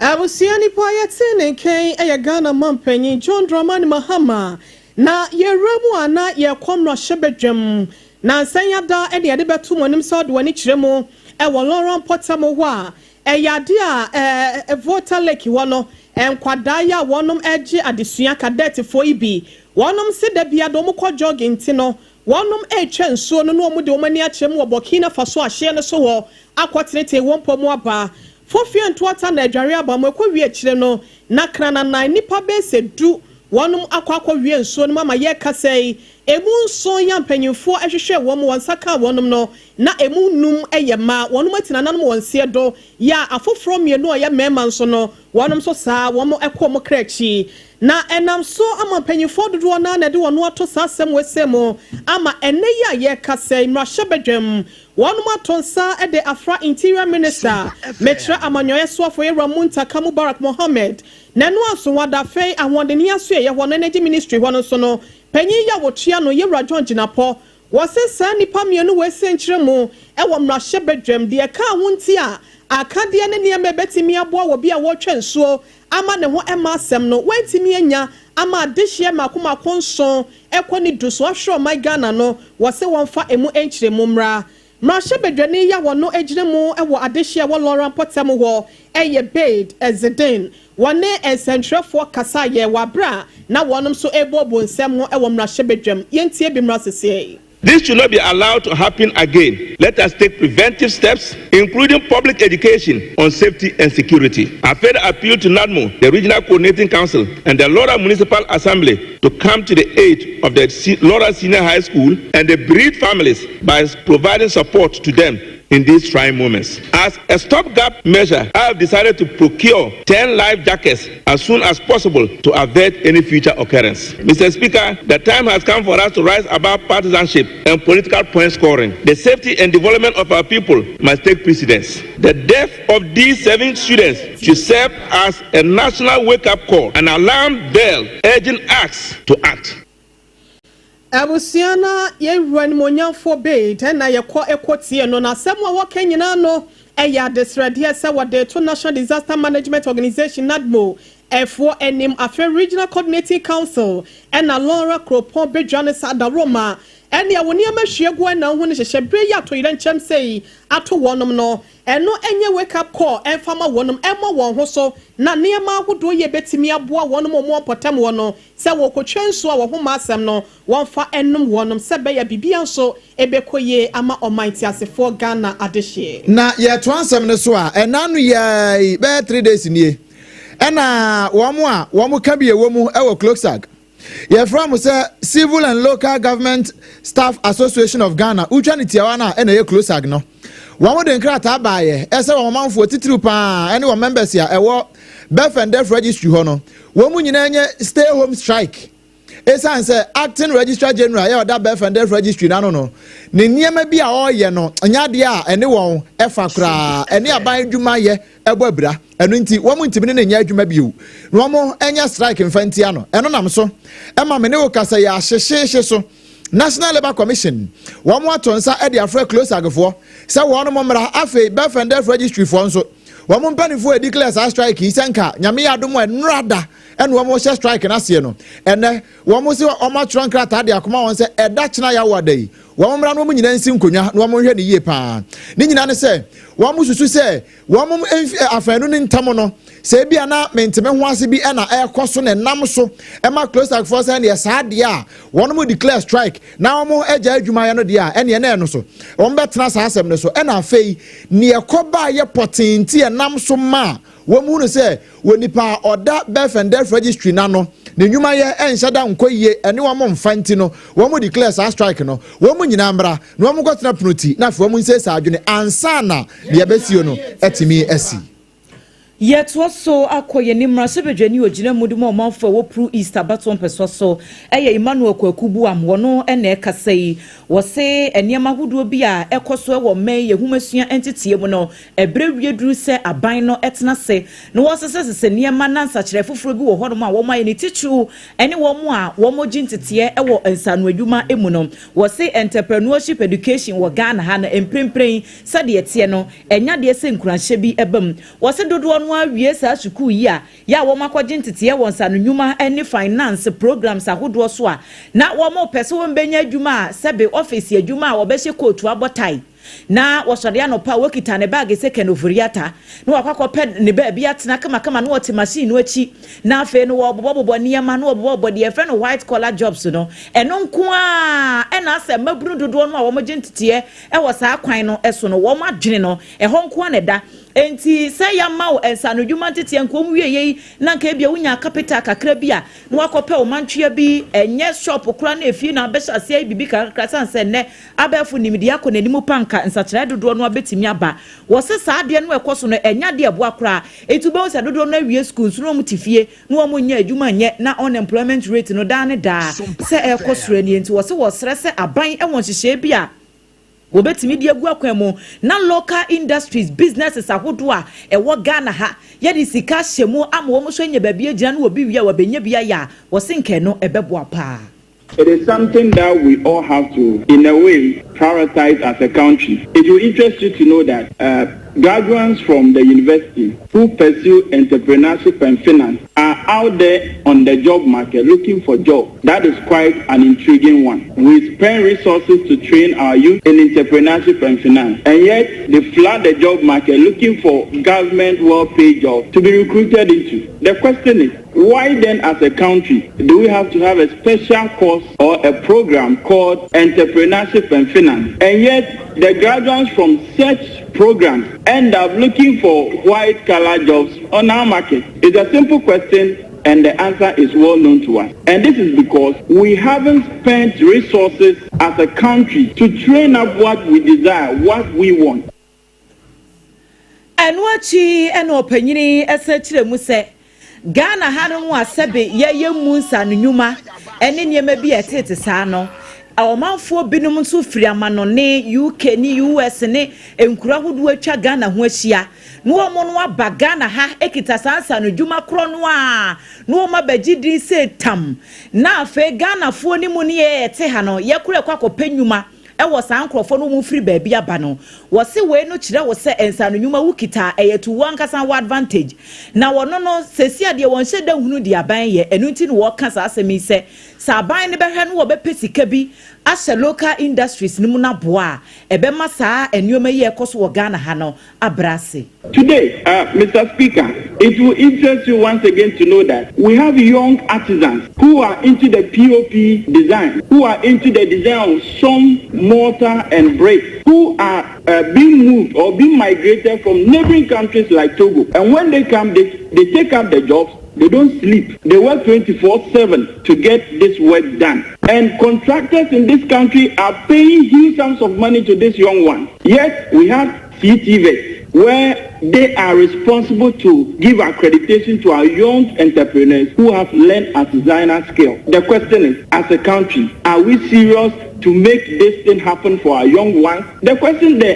Abusua, nipa yɛte ne nkyɛn yɛ Ghana mampanyin John Dramani Mahama. Na yɛwura mu a, na yɛkɔ mmarahyɛbadwam na nsɛn yada de yɛde bɛto mu anim sɛ ɔde w'ani kyerɛ mu ɛwɔ Lawra mpɔtam hɔ a, ɛyɛ ade a Volta Lake hɔ no, nkwadaa yi a wɔnom gye adesua, kadɛɛtefoɔ yi bi, wɔnom se da bia de wɔn kɔ jogging nti no, wɔnom retwa nsuo no na wɔn de wɔn ani akyerɛ mu wɔ Burkina Faso ahyeɛ no so hɔ akɔtenetene wɔn mpɔ mu aba fofie ntoata na adware aba mu. Ɛkɔ wie akyire no na krananan nipa bɛsɛ 10 wɔnom akɔ wie nsuo no mu ama yɛrekasa yi, emu 7 yɛ mpanyinfoɔ hwehwɛ wɔn, wɔn nsa ka wɔnom no, na emu 5 yɛ mmaa. Wɔnom atena nanom wɔn nseɛ do yɛ a, afoforɔ 2 a ɔyɛ mmarima nso no, wɔnom nso saa wɔn kɔ wɔn kra akyi. Na ɛnam so ama mpanyinfoɔ dodoɔ naa na ɛde wɔn ato saa asɛm wɔ mu ama ɛnɛ yi a yɛrekasa yi, mmarahyɛbadwam wɔnom ato nsa de afra Interior Minister, mekyerɛ amanyɔyɛ soafo, yɛwura Muntaka Mubarak Mohammed. Na ɛno aso wada afei ahoɔdenni aso ɛyɛ hɔ no, Energy Ministry hɔ no nso no, panyin yi a wɔtua no, yɛwura John Jinapor. Wɔse saa nnipa 2 wɔ esi nkyerɛ mu ɛwɔ mmarahyɛbadwam deɛ ɛka ho nti a akadeɛ ne nneɛma ɛbɛtumi aboa wɔ bi a wɔretwa nsuo ama ne ho ɛma asɛm no wɔntumi anya ama adehyeɛ mako mako 7 ɛkɔ ne 10 so ahwɛ ɔman Ghana no. Wɔse wɔmfa emu nkyerɛ mu mmra. Mmarahyɛbadwani yi a wɔno gyina mu wɔ adehyeɛ wɔ Lawra mpɔtam hɔ ɛyɛ Baide Izzudeen. Wɔne nsɛntwerɛfoɔ kasa yɛ wɔ abere a na wɔnom nso ɛrebɔbɔ nsɛm ho wɔ mmarahyɛbadwam. Yɛntie bi mmra seseɛ. This should not be allowed to happen again. Let us take preventive steps, including public education on safety and security. I further appeal to NADMO, the Regional Coordinating Council, and the Lawra Municipal Assembly to come to the aid of the Lawra Senior High School and the bereaved families by providing support to them in these trying moments. As a stopgap measure, I have decided to procure 10 life jackets as soon as possible to avert any future occurrence. Mr. Speaker, the time has come for us to rise above partisanship and political point scoring. The safety and development of our people must take precedence. The death of these seven students should serve as a national wake-up call, an alarm bell urging us to act. Abusua, na yɛwura nimonyamfoɔ Baide ɛna yɛkɔ ɛkɔ tie no. Na asɛm a wɔka nyinaa no ɛyɛ adesrɛdeɛ sɛ wɔde to National Disaster Management Organization, NADMO ɛfoɔ anim, afei Regional Coordinating Council ɛna Lawra kuropɔn bedwa ne sa adaroma ɛne a wɔn nneɛma hwie gu ɛna ho no hyehyɛ bere yi ato yerɛ nkyɛn sɛ yi ato wɔnom no. Ɛno nyɛ wake up call mfa ma wɔnom, ɛmmɔ wɔn ho so na nneɛma ahodoɔ yi a ɛbɛtumi aboa wɔnom a wɔwɔ mpɔtam hɔ no sɛ wɔrekɔtwa nsuo a wɔho mma asɛm no wɔmfa nnom wɔnom sɛ ɛbɛyɛ a biribiara nso bɛkɔ yie ama ɔman teasefoɔ Ghana adehyeɛ. Na yɛtoa nsɛm no so a, ɛna ano yi ara yi, bɛyɛ 3 days nie, ɛna wɔn a wɔn ka bi ɛwɔ mu ɛwɔ CLOSAG, yɛfrɛ mo sɛ Civil and Local Government Staff Association of Ghana, wotwa ne tiawa no a ɛna ɛyɛ CLOSAG no, wɔn de nkrataa baayɛ ɛsɛ wɔn amanfoɔ titiriw paa ɛne wɔn members a ɛwɔ Birth and Death Registry hɔ no, wɔn mu nyinaa nyɛ stay home strike, ɛsiane sɛ acting Registrar General yɛ ɔda Birth and Death Registry n'ano no, ne nneɛma bi a ɔreyɛ no nyɛ adeɛ a ɛne wɔn ɛfa koraa, ɛne aban adwuma yɛ ɛbɔ abira. Ɛno nti wɔn ntumi ne ne nyɛ adwuma bio na wɔn nyɛ strike mfa ntia no. Ɛno nam so ɛma me ne wo kasa yɛ ahyehyehye so, National Labour Commission wɔn ato nsa de afrɛ CLOSAGfoɔ sɛ wɔn mo mmra. Afei Birth and Death Registry foɔ nso, wɔn mpanimfoɔ a declare saa strike yi sɛ nka Nyame yɛ adom a nnora da ɛna wɔn hyɛ strike n'aseɛ no, ɛnɛ wɔn sɛ wɔn atwerɛ nkrataa de akoma wɔn sɛ ɛda kyena yɛawo ada yi, wɔn mmra na wɔn nyinaa nsi nkonnwa na wɔn nhwɛ ne yie paa. Ne nyinaa ne sɛ wɔn susu sɛ wɔn afɛnu ne ntam no sɛ ebi a na menteme ho ase bi ɛna ɛrekɔ so na ɛnam so ɛma CLOSAGfoɔ sɛ ɛneɛ saa deɛ a wɔn mo declare strike na wɔn agya adwumayɛ no deɛ a ɛneɛ na ɛno so wɔn bɛtena saa asɛm no so. Ɛna afei neɛ kɔbaa yɛ pɔtee nti ɛnam so ma wɔn mu no sɛ wɔ nipa a ɔda Birth and Death Registry n'ano ne nnwumayɛ ɛnhyɛ da nkɔ yie, ɛne wɔn mfa nti no wɔn declare saa strike no. Wɔn mu nyinaa mmra na wɔn kɔtena pono ti na afei wɔn nsiesie adwene ansa na deɛ ɛbɛsio no ɛtumi asi. Yɛtoa so akɔ yɛn mmarahyɛbadwani ogyina mu de mu ɔmanfo a wɔpru East abatoɔ mpɛsoa so ɛyɛ Emmanuel Kwaku Buam, wɔno ɛna ɛkasa yi. Wɔse nneɛma ahodoɔ bi a ɛkɔ so ɛwɔ mmɛn yɛ humasua nteteɛ mu no, ɛberɛ wie duru sɛ aban no ɛtena se na wɔsesɛsesɛ nneɛma na nsakyerɛ foforɔ bi wɔ hɔnom a wɔn ayɛ ne titiriw ɛne wɔn a wɔn gye nteteɛ ɛwɔ nsano adwuma mu no. Wɔse entrepreneurship education wɔ Ghana ha no, mprempren sɛdeɛ teɛ no, ɛnya deɛ sɛ nkuranhyɛ bi ɛba mu. Wɔse dodoɔ no awie saa sukuu yi a yɛ a wɔn akɔgye nteteɛ wɔ nsano nnwuma ne finance programs ahodoɔ so a, na wɔn pɛ sɛ wɔn bɛnya adwuma a sɛbe office adwuma a wɔbɛhyɛ kootu, abɔ tie, na wɔsɔre anɔpa a wɔkita ne baage sɛ Ken Ofori-Atta na wakɔ akɔpɛ ne baabi atena kamakama na wɔte machine no akyi, na afei no wɔbobɔbobɔ nneɛma na wɔbobɔbobɔ deɛ yɛfrɛ no white collar jobs no. Ɛno nko a ɛna asɛ mmabunu dodoɔ no a wɔgye nteteɛ ɛwɔ saa kwan no so no, wɔn adwene no ɛhɔ nko a na ɛda. Nti sɛ yɛama wo nsanodwuma nteteɛ nka wɔn wie yei na nka ebia wonya capital kakra bi a na wakɔpɛ wo mantwea bi, ɛnyɛ shop koraa na efie na abɛhyɛ aseɛ yi bibi kakra, san sɛ nnɛ abɛɛfo nimdeɛ akɔ n'anim pa, nka nsakyerɛ dodoɔ no abɛtumi aba. Wɔsɛ saa adeɛ no ɛkɔ so no, ɛnya adeɛ ɛboa koraa. Etu bɛn sɛ dodoɔ no awie sukuu nso na wɔn te fie na wɔn nyɛ adwuma nyɛ, na unemployment rate no daa ne daa sɛ ɛrekɔ soro nie. Nti wɔsɛ wɔsrɛ sɛ aban ɛwɔ nhyehyɛe bi a wɔbɛtumi de agu akwan mu na local industries, businesses ahodoɔ a ɛwɔ Ghana ha, yɛde sika hyɛ mu ama wɔn nso anya baabi agyina na wɔbi wie a wɔbɛnya bi ayɛ a, wɔse nkɛn no ɛbɛboa paa. It is something that we all have to, in a way, prioritize as a country. It will interest you to know that graduates from the university who pursue entrepreneurship and finance are out there on the job market looking for jobs. That is quite an intriguing one. We spend resources to train our youth in entrepreneurship and finance, and yet they flood the job market looking for government well-paid jobs to be recruited into. The question is, why then as a country do we have to have a special course or a program called entrepreneurship and finance, and yet the graduates from such programs end up looking for white collar jobs on our market? It's a simple question and the answer is well known to us. And this is because we haven't spent resources as a country to train up what we desire, what we want. Ɛno akyi ɛna ɔpanyini ɛsɛ kyerɛ mu sɛ Ghana ha no ho asɛbe yɛyɛ mu nsa no nnwuma ɛne nneɛma bi a ɛtete saa no, ɔmanfoɔ binom nso firi amanɔne, UK ne US ne nkuro ahodoɔ atwa Ghana ho ahyia, na wɔn no aba Ghana ha ekita saa nsa no dwuma korɔ no a na wɔn abɛgye din sɛ tam, na afei Ghanafoɔ ne mu ne yɛ ɛte ha no yɛkora ɛkɔ akɔpɛ nnwuma ɛwɔ saa nkurɔfoɔ no mu firi baabi aba no. Wɔsi wei no kyerɛ wo sɛ nsano nnwuma wo kita ɛyɛ to wɔn ankasa wɔ advantage na wɔno no sɛsi adeɛ wɔn hyɛ da hunu de aban yɛ. Ɛno nti na wɔka saa asɛm yi sɛ Sɛ aban no bɛhwɛ no wɔbɛpɛ sika bi ahyɛ local industries no mu no aboa a, ɛbɛma saa nneɛma yi a ɛkɔ so wɔ Ghana ha no abrɛ ase. Today, Mr. Speaker, it will interest you once again to know that we have young artisans who are into the POP design, who are into the design of some mortar and bricks, who are being moved or being migrated from neighboring countries like Togo. And when they come, they take up the jobs. They don't sleep. They work 24/7 to get this work done. And contractors in this country are paying huge sums of money to this young one. Yet we have CTVET, where they are responsible to give accreditation to our young entrepreneurs who have learned artisanal skill. The question is, as a country, are we serious to make this thing happen for our young ones? The question the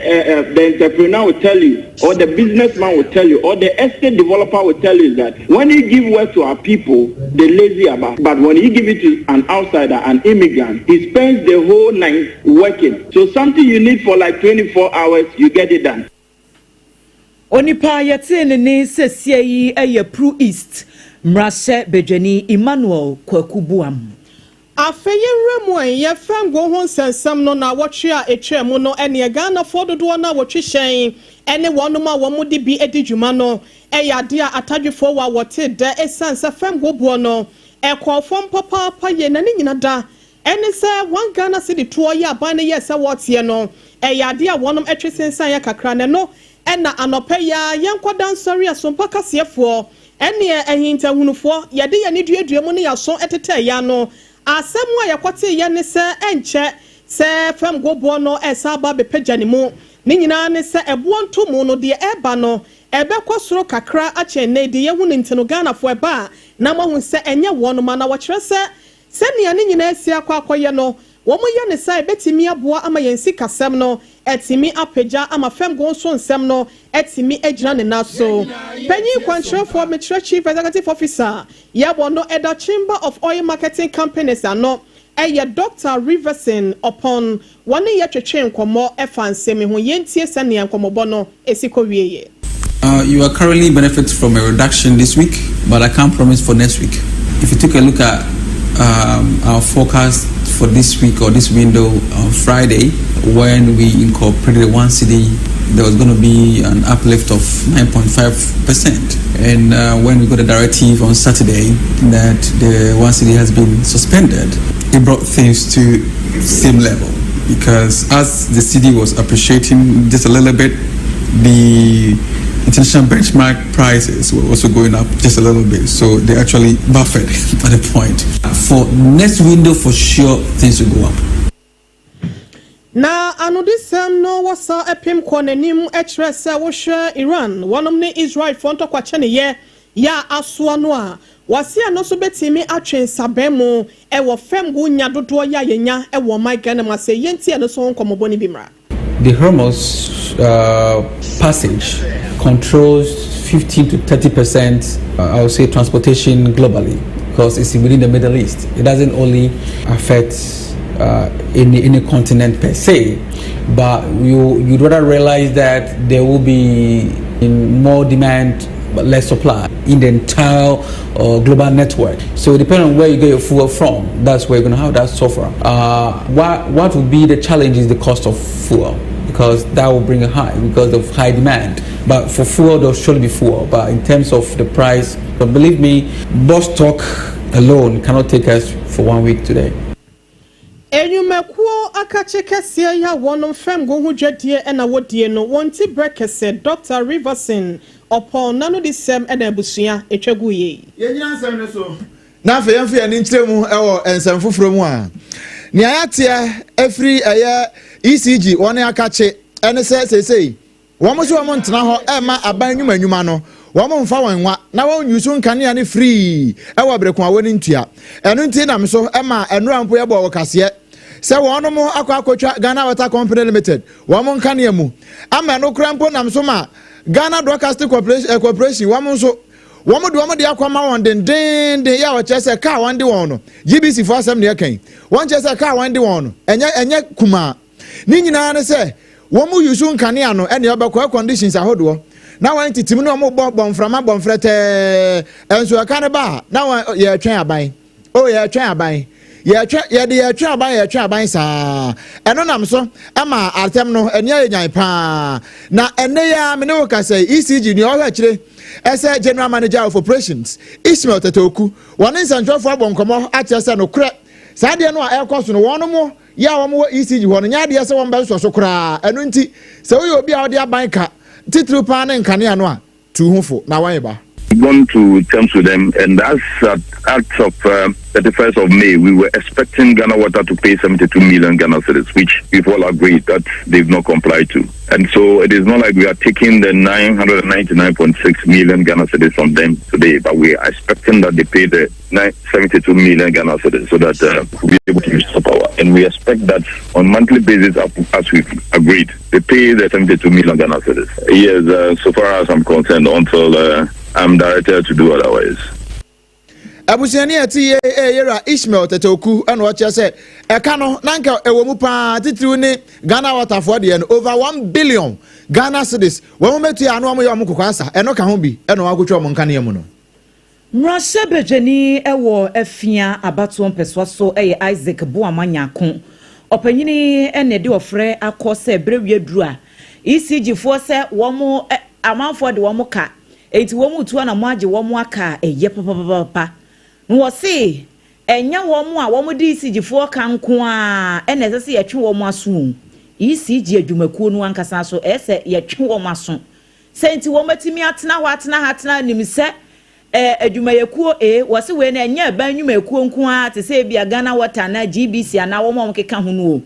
entrepreneur will tell you, or the businessman will tell you, or the estate developer will tell you is that when you give work to our people, they're lazy about. But when you give it to an outsider, an immigrant, he spends the whole night working. So something you need for like 24 hours, you get it done. Onipa yɛtee ne ne sɛsie yi yɛ Pru East mmarahyɛ badwani Emmanuel Kwaku Buam. Afei yɛnwura mu a yɛfɛ ngo ho nsɛnsɛm no na wɔtwe a ɛtwa mu no, ɛneɛ Ghanafoɔ dodoɔ no a wɔtwe hyɛn ɛne wɔnom a wɔn de bi di dwuma no, ɛyɛ adeɛ a atadwefoɔ wɔ a wɔte dɛ, ɛsiane sɛ fɛm goboɔ no ɛkɔɔ fam papaapa yie. Na ne nyina da ɛne sɛ 1 Ghana cedi toɔ yɛ aban no yɛ sɛ wɔteɛ no, ɛyɛ adeɛ a wɔnom atwe sensan yɛ kakra. Ne no ɛna anɔpɛ yi a yɛnkɔda nsɔre asompa kaseɛfoɔ ɛneɛ ahintahunufoɔ yɛde yɛn ni duadua mu ne yɛaso ɛtetɛ ya no, asɛm a yɛkɔte yɛ ne sɛ ɛnkyɛ sɛ fam goboɔ no ɛsa aba bɛpagya ne mu. Ne nyinaa ne sɛ ɛboɔ ntomu no deɛ ɛreba no ɛbɛkɔ soro kakra akyɛn ne deɛ yɛhu ne. Nti no Ghanafoɔ ɛba a na moahu sɛ ɛnyɛ wɔn ma na wɔkyerɛ sɛ sɛnea ne nyinaa si akɔ akɔyɛ no, wɔn yɛ ne sa ɛbɛtumi aboa ama yɛn sikasɛm no ɛtumi apagya ama fam go nso nsɛm no ɛtumi agyina ne nan so. Panyin kwankyerɛfoɔ, mekyerɛ chief executive officer yɛwɔ no ɛda Chamber of Oil Marketing Companies ano, ɛyɛ Dr Riverson Ɔpɔn, wɔne yɛ twetwe nkɔmmɔ ɛfa nsɛm ho. Yɛntie sɛnea nkɔmmɔbɔ no esi kɔ wie yɛ. You are currently benefit from a reduction this week, but I can't promise for next week. If you take a look at our forecast for this week or this window on Friday, when we incorporated the 1 cedi, there was going to be an uplift of 9.5%. And when we got a directive on Saturday that the 1 cedi has been suspended, it brought things to same level because as the cedi was appreciating just a little bit, the international benchmark prices were also going up just a little bit. So they actually buffered at a point. For next window, for sure, things will go up. Na anodisɛm no wɔsa ɛpem kɔ n'anim kyerɛ sɛ wohwɛ Iran wɔnom ne Israelfoɔ ntɔkwakyɛ ne yɛ yɛ a asoa no a wɔse ɛno nso bɛtumi atwe nsabɛn mu ɛwɔ fam go nya dodoɔ yɛ a yɛnya ɛwɔ ɔman Ghana mu ase. Yɛnti ɛno so ho nkɔmmɔbɔ no bi mmra. The Hormuz passage controls 15 to 30%, I would say, transportation globally because it's within the Middle East. It doesn't only affect any continent per se, but you'd rather realize that there will be more demand but less supply in the entire global network. So depending on where you get your fuel from, that's where you're going to have that suffer. What would be the challenge is the cost of fuel, because that will bring a high because of high demand. But for fuel, there'll surely be fuel. But in terms of the price, but believe me, bus talk alone cannot take us for one week today. Enyumakuo akakye kɛseɛ yi a wɔnom fam go ho dwadie ɛna wɔdie no, wɔn ti brɛ kɛsɛ. Dr Riverson Ɔpɔn nano de sɛm ɛna abusua etwa gu yie. Yɛnyina nsɛm no so na afei yɛmfa yɛn nkyerɛ mu ɛwɔ nsɛm foforɔ mu a nea yɛateɛ afiri ɛyɛ ECG wɔne akakye ɛne sɛ seesei wɔn nso wɔn ntena hɔ ɛma aban nnwuma nnwuma no wɔn mfa wɔn nwa na wɔn nyusu nkanea ne firii ɛwɔ abirikun a wɔn ntua. Ɛno nti nam so ɛma nnura mpo yɛbɔ wɔ kaseɛ sɛ wɔn mo akɔ akɔtwa Ghana Water Company Limited wɔn nkanea mu ama ɛno kora mpo nam so ma Ghana Broadcasting Corporation wɔn nso wɔn de akɔ ama wɔn dendenden yɛ a wɔkyerɛ sɛ kaa wɔn de wɔn no, GBC fo asɛm deɛ kɛn wɔn kyerɛ sɛ kaa wɔn de wɔn no ɛnyɛ kumaa. Ne nyinaa ne sɛ wɔn mu yusu nkanea no ɛne ɔbɛkɔ air conditions ahodoɔ na wɔn tete mu na wɔn bɔ bɔnframa bɔnfrɛ tɛɛ ɛnso ɛka ne ba na wɔn yɛtwɛn aban o, yɛtwɛn aban. Yɛtwɛ yɛde yɛtwe aban yɛtwe aban saa ɛno nam so ɛma atɛm no ani ayɛ nyan paa na ɛnɛ yi a me ne wo kasa yi ECG nea ɔhwɛ akyire ɛsɛ General Manager of Operations Ismail Tetteh-Oku wɔne nsɛntwerɛfoɔ abɔ nkɔmmɔ akyerɛ sɛ nokorɛ saa adeɛ no a ɛrekɔ so no wɔn mo yɛ a wɔn wɔ ECG hɔ no nyɛ adeɛ sɛ wɔn bɛsosɔ so koraa ɛno nti sɛ woyɛ obi a wɔde aban ka titiriw paa ne nkanea no a tu ho fo na wɔn ba. Gone to terms with them, and as at, at of 31st of May, we were expecting Ghana Water to pay 72 million Ghana cedis, which we've all agreed that they've not complied to. And so it is not like we are taking the 999.6 million Ghana cedis from them today, but we are expecting that they pay the 72 million Ghana cedis so that we'll be able to use the power. And we expect that on monthly basis, as we've agreed, they pay the 72 million Ghana cedis. Yes, so far as I'm concerned, until I'm directed to do otherwise. Abusuani a ɛte yie ɛyɛra Ishmael Tetteh-Oku ɛna ɔkyerɛ sɛ ɛka no na nka ɛwɔ mu paa titiriw ne Ghana Waterfoɔ deɛ no over 1 billion Ghana cedis wɔn mɛtua ano wɔn yɛ wɔn kɔkɔ asa ɛno ka ho bi ɛna wɔn akotwa wɔn nkanea mu no. Mmarahyɛbadwani wɔ Afia abatoɔ mpɛsoa so yɛ Isaac Boama Nyako ɔpanyini na ɛde ɔfrɛ akɔ sɛ berɛ wie duru a ECG foɔ sɛ wɔn amanfoɔ de wɔn ka eti wɔn tu anamo agye wɔn aka a ɛyɛ papapapa na wɔse ɛnyɛ wɔn a wɔn de ECG foɔ ka nko a ɛna ɛsɛ sɛ yɛtwe wɔn aso o. ECG adwumakuo no ankasa so ɛyɛ sɛ yɛtwe wɔn aso sɛ nti wɔn atumi atena hɔ atena ha atena nim sɛ adwumayɛkuo e wɔsi wei no ɛnyɛ ɛban nnwumayɛkuo nko ara te sɛ ebi a Ghana Water na GBC anaa wɔn a wɔkeka ho no o,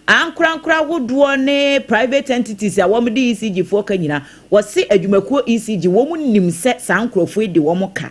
ankorankora ahodoɔ ne private entities a wɔn de ECG foɔ ka nyinaa. Wɔsi adwumakuo ECG wɔn nim sɛ saa nkurɔfoɔ yi de wɔn ka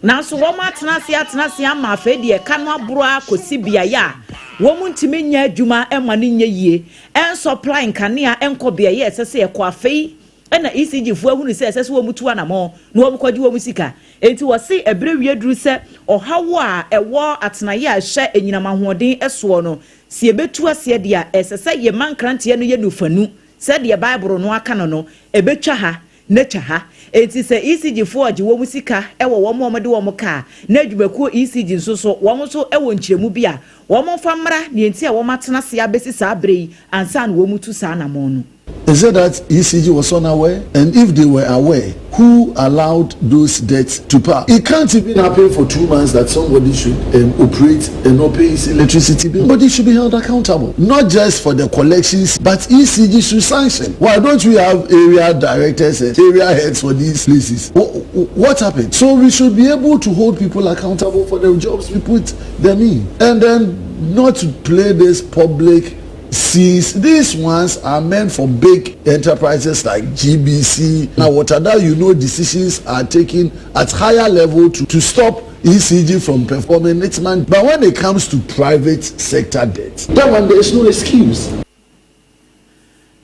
nanso wɔn atena ase atena ase ama afei deɛ ɛka no aboro akɔsi beaeɛ a wɔn ntumi nyɛ adwuma ɛma no nyɛ yie ɛnsupply nkanea ɛnkɔ beaeɛ ɛsɛ sɛ ɛkɔ. Afei ɛna ECG foɔ ahunu sɛ ɛsɛ sɛ wɔn tu anamɔ na wɔn kɔgye wɔn sika eti wɔsi ɛbrɛ wie duru sɛ ɔhaw a ɛwɔ atenaeɛ a ɛhyɛ enyinam ahoɔden ɛsoɔ no si ebetu aseɛ deɛ ɛsɛ sɛ yɛma nkranteɛ no yɛ nufanu sɛdeɛ Baibolo no aka no ebetwa ha n'atwa ha. Eti sɛ ECG foɔ gye wɔn sika ɛwɔ wɔn a wɔde wɔn kaa na adwumakuo ECG nso so wɔn nso ɛwɔ nkyerɛmu bi a wɔn mfa mmra nea nti a wɔn atena ase abɛsi saa abere yi ansa na wɔn tu saa anamɔ no. Is it that ECG was unaware? And if they were aware, who allowed those debts to pass? It can't even happen for 2 months that somebody should operate and not pay his electricity bill. But he should be held accountable. Not just for the collections, but ECG should sanction. Why don't we have area directors and area heads for these places? What happened? So we should be able to hold people accountable for the jobs we put them in. And then not to play this public since these ones are meant for big enterprises like GBC. Now, what other decisions are taken at higher level to stop ECG from performing its man. But when it comes to private sector debt, that one there is no excuse.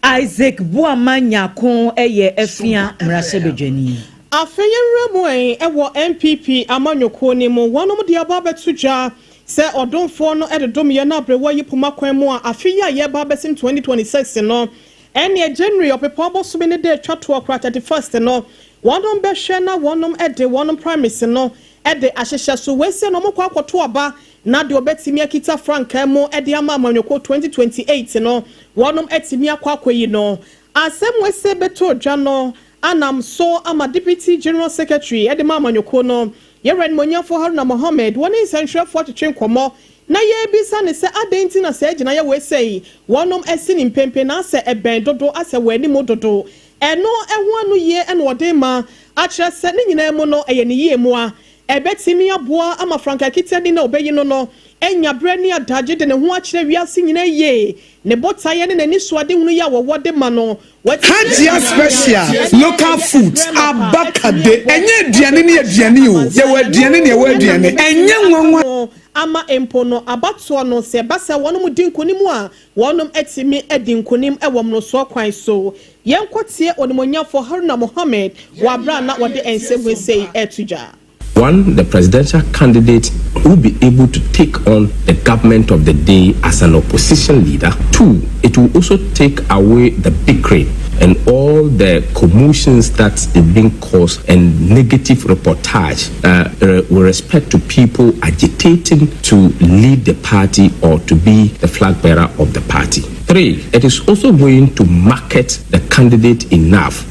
Isaac Boama Nyako yɛ Afia mmarahyɛbadwani. Afei yɛnwura mu ɛwɔ NPP amanyɔkuo no mu. Wɔnom de aba abɛto dwa sɛ ɔdomfoɔ no de dom yɛn no abrɛwɔ yi poma kwan mu a afe yi a yɛba abɛsim 2026 no ɛneɛ January ɔpepɔ abɔsome ne de atwa toɔ kora 31st no wɔnom bɛhwɛ na wɔnom de wɔnom primaries no de ahyehyɛ so wɔasie na wɔkɔ akɔto aba na deɛ ɔbɛtumi akita frankaa mu de ama amanyɔkuo 2028 no wɔnom atumi akɔ akɔyi no. Asɛm wɔasie bɛto dwa no anam so ama Deputy General Secretary de ma amanyɔkuo no, yɛwura nimonyafo Haruna Mohammed, wɔne nsɛntwerɛfoɔ atwetwe nkɔmmɔ na yɛrebisa ne sɛ adɛn nti na sɛ agyina yɛ wɔasɛ wɔnom asi ne mpempe na asɛ ɛbɛn dodo asɛ wɔ anim dodo ɛno ɛho ano yie ɛna ɔde ma akyerɛ sɛ ne nyinaa mu no ɛyɛ ne yie mu a ɛbɛtumi aboa ama frankaa kita ni na ɔbɛyi no ɛnya berɛ ne adagye de ne ho akyerɛ wiase nyinaa yie ne botaeɛ ne n'ani so adehunu yi a wɔwɔ de ma no. Hajia Special Local Foods abakade ɛnyɛ aduane ne aduane o, yɛwɔ aduane ne yɛwɔ aduane ɛnyɛ nwanwa. Ama mpo no abatoɔ no sɛ ɛba sɛ wɔnom di nkonim a wɔnom atumi adi nkonim wɔ mmorosoɔ kwan so. Yɛnkɔtie onimonyafo Haruna Mohammed wɔ abere a na wɔde nsɛm hwesei ɛto dwa. One, the presidential candidate will be able to take on the government of the day as an opposition leader. Two, it will also take away the bickering and all the commotions that is being caused and negative reportage with respect to people agitating to lead the party or to be the flag bearer of the party. Three, it is also going to market the candidate enough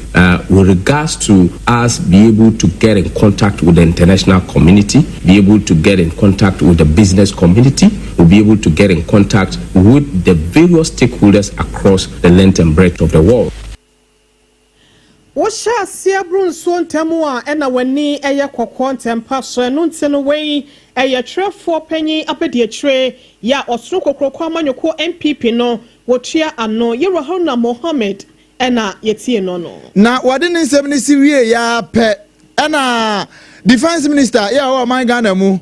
with regards to us be able to get in contact with the international community, be able to get in contact with the business community, we'll be able to get in contact with the various stakeholders across the length and breadth of the world. Wohyɛ aseɛ boro nsuo ntɛm a ɛna w'ani yɛ kɔkɔɔ ntɛmpa so. Ɛno nti no, wei ɛyɛ twerɛfoɔ panyin abadiakyire yɛ a ɔsoro kokoroko amanyɔkuo NPP no wɔtua ano, yɛwura Haruna Mohammed, ɛna yɛtie no. Na wɔde ne nsɛm no si wie ya pɛ, ɛna Defence Minister yɛ a ɔwɔ ɔman Ghana mu,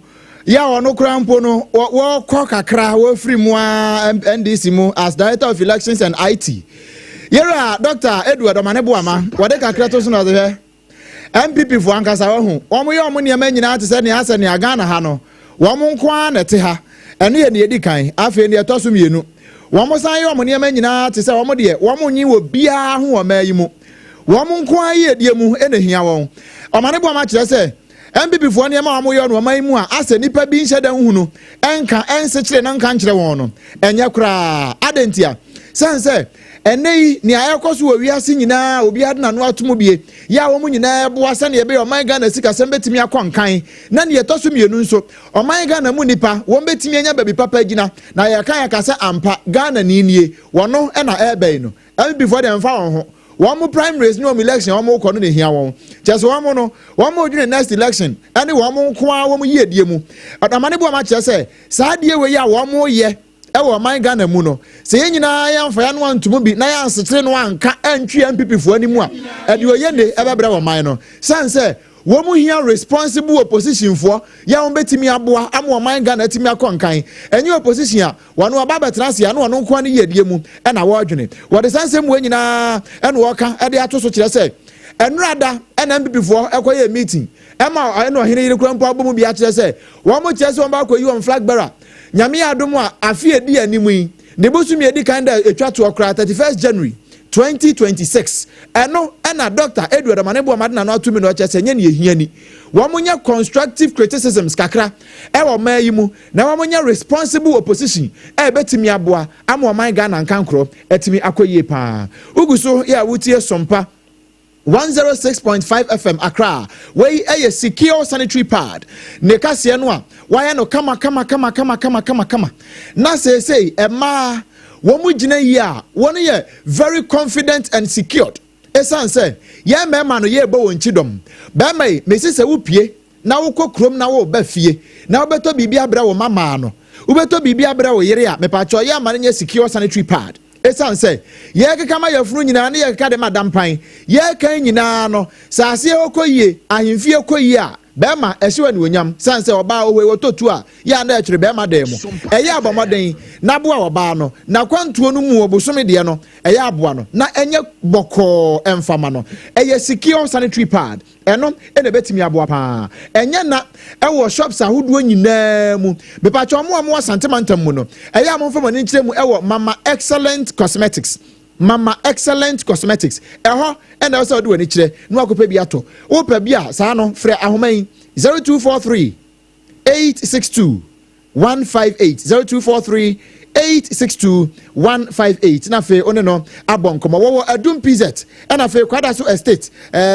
yɛ a ɔno koraa mpo no wɔkɔ kakra wɔfiri mu a NDC mu as Director of Elections and IT, yɛrɛ Dr Edward Ɔmane Boama, wɔde kakra to so na ɔde hwɛ NPP foɔ ankasa. Wɔho wɔn yɛ wɔn nneɛma nyinaa te sɛ nea asɛ nea Ghana ha no wɔn nko ara na ɛte ha. Ɛno yɛ nea edi kan. Afei nea ɛtɔ so mmienu, wɔn san yɛ wɔn nneɛma nyinaa te sɛ wɔn deɛ wɔn nyi wɔ biara ho wɔ mmaa yi mu, wɔn nko ara yie die mu ɛna ehia wɔn. Ɔmane Boama kyerɛ sɛ NPP foɔ nneɛma a wɔyɛ no ɔman yi mu a asɛ nipa bi nhyɛ dan hunu ɛnka ɛnsekyerɛ na nka nkyerɛ wɔn no ɛnyɛ koraa adantia sɛn sɛ ɛnɛ yi nea ɛkɔ so wɔ wiase nyinaa, obiara de n'ano ato mu bie yɛ a wɔn nyinaa boa sɛnea ɛbɛyɛ ɔman Ghana sikasɛm bɛtumi akɔ nkan, na nea ɛtɔ so mmienu nso, ɔman Ghana mu nipa wɔn bɛtumi anya baabi papa gyina na yɛka sɛ ampa Ghana ni nie wɔn ɛna ɛɛbɛn no. NPP foɔ deɛ, mfa wɔn ho. Wɔn mo primaries ne wɔn election wɔn kɔ no na ehia wɔn kyɛ sɛ wɔn no wɔn mo dwene next election ɛne wɔn nko ara wɔn yiedie mu. Ɔdamane bu wɔn akyerɛ sɛ saa adeɛ wei a wɔn yɛ ɛwɔ ɔman Ghana mu no, sɛ yɛn nyinaa yɛmfa yɛn ano antomu bi na yɛansekyere no anka ɛntwi NPP foɔ anim a, ɛde oyɛ ne ɛbɛbrɛ wɔ man no san sɛ wɔn mu hia responsible opposition foɔ yɛ wɔn bɛtumi aboa ama ɔman Ghana atumi akɔ nkan. Ɛnyɛ opposition a wɔn ɔba abɛtena ase a na wɔn nko ne yiedie mu ɛna wɔredwene. Wɔde saa nsɛm wɔn nyinaa ɛna wɔka ɛde ato so kyerɛ sɛ ɛnurada ɛna NPP foɔ ɛkɔyɛ meeting ɛma ɛna ɔhene yere kura mpo abɔ mu bi akyerɛ sɛ wɔn mo kyerɛ sɛ wɔn ba akɔyi wɔn flag bearer. Nyame yɛ adom a, afe edi anim yi ne bosom edi kan da etwa toɔ koraa, 31st January 2026, ɛno ɛna Dr Edward Ɔmane Boama de n'ano ato mi na ɔkyerɛ sɛ nyɛ ne ehia ni wɔn nyɛ constructive criticisms kakra ɛwɔ ɔman yi mu na wɔn nyɛ responsible opposition a ɛbɛtumi aboa ama ɔman Ghana nkankorɔ ɛtumi akɔ yie paa. Ugu so yɛ a wotie Sompa 106.5 FM Accra. Wei ɛyɛ Secure sanitary pad ne kaseɛ no a wayɛ no kama kama kama kama kama kama kama na seesei ɛmaa wɔn mu gyina yie a wɔn yɛ very confident and secured, ɛsiane sɛ yɛn mmarima no yɛrebɔ wɔn nkyi dɔm. Bɛrima yi mesi sɛ wopie na wokɔ kurom na wɔreba fie na wobɛtɔ biribi abrɛ wo mamaa no, wobɛtɔ biribi abrɛ wo yere a, mepakyɛ yɛ ama no nyɛ Secure sanitary pad, ɛsiane sɛ yɛkeka ma yɛfunu nyinaa ne yɛkeka de ma dampan yɛka nyinaa no sɛ aseɛ kɔ yie, ahemfie kɔ yie a, bɛrima ɛhyɛ wɔ anuonyam, sane sɛ ɔbaa ɔhɔ wɔtɔ tu a yɛ a na ɛkyerɛ bɛrima dan mu. Ɛyɛ abɔmmɔden na aboa ɔbaa no na kwantuo no mu ɔbosome deɛ no ɛyɛ aboa no na ɛnyɛ bɔkɔɔ ɛmfama no. Ɛyɛ Secure sanitary pad, ɛno ɛna ɛbɛtumi aboa paa. Ɛnyɛ na ɛwɔ shops ahodoɔ nyinaa mu. Mepakyɛ ɔmo a mo wɔ Santemantam mu no, ɛyɛ a momfa mo ani nkyerɛ mu ɛwɔ Mama Excellent Cosmetics. Mama Excellent Cosmetics, ɛhɔ ɛna ɛwɔ sɛ ɔde w'ani kyerɛ na wakɔpɛ bi atɔ. Wopɛ bi a saa no, frɛ ahoma yi: 0243 862 158, 0243 862 158. Na afei one no abɔ nkɔmmɔ. Wɔwɔ Adum PZ ɛna afei Kwada so Estate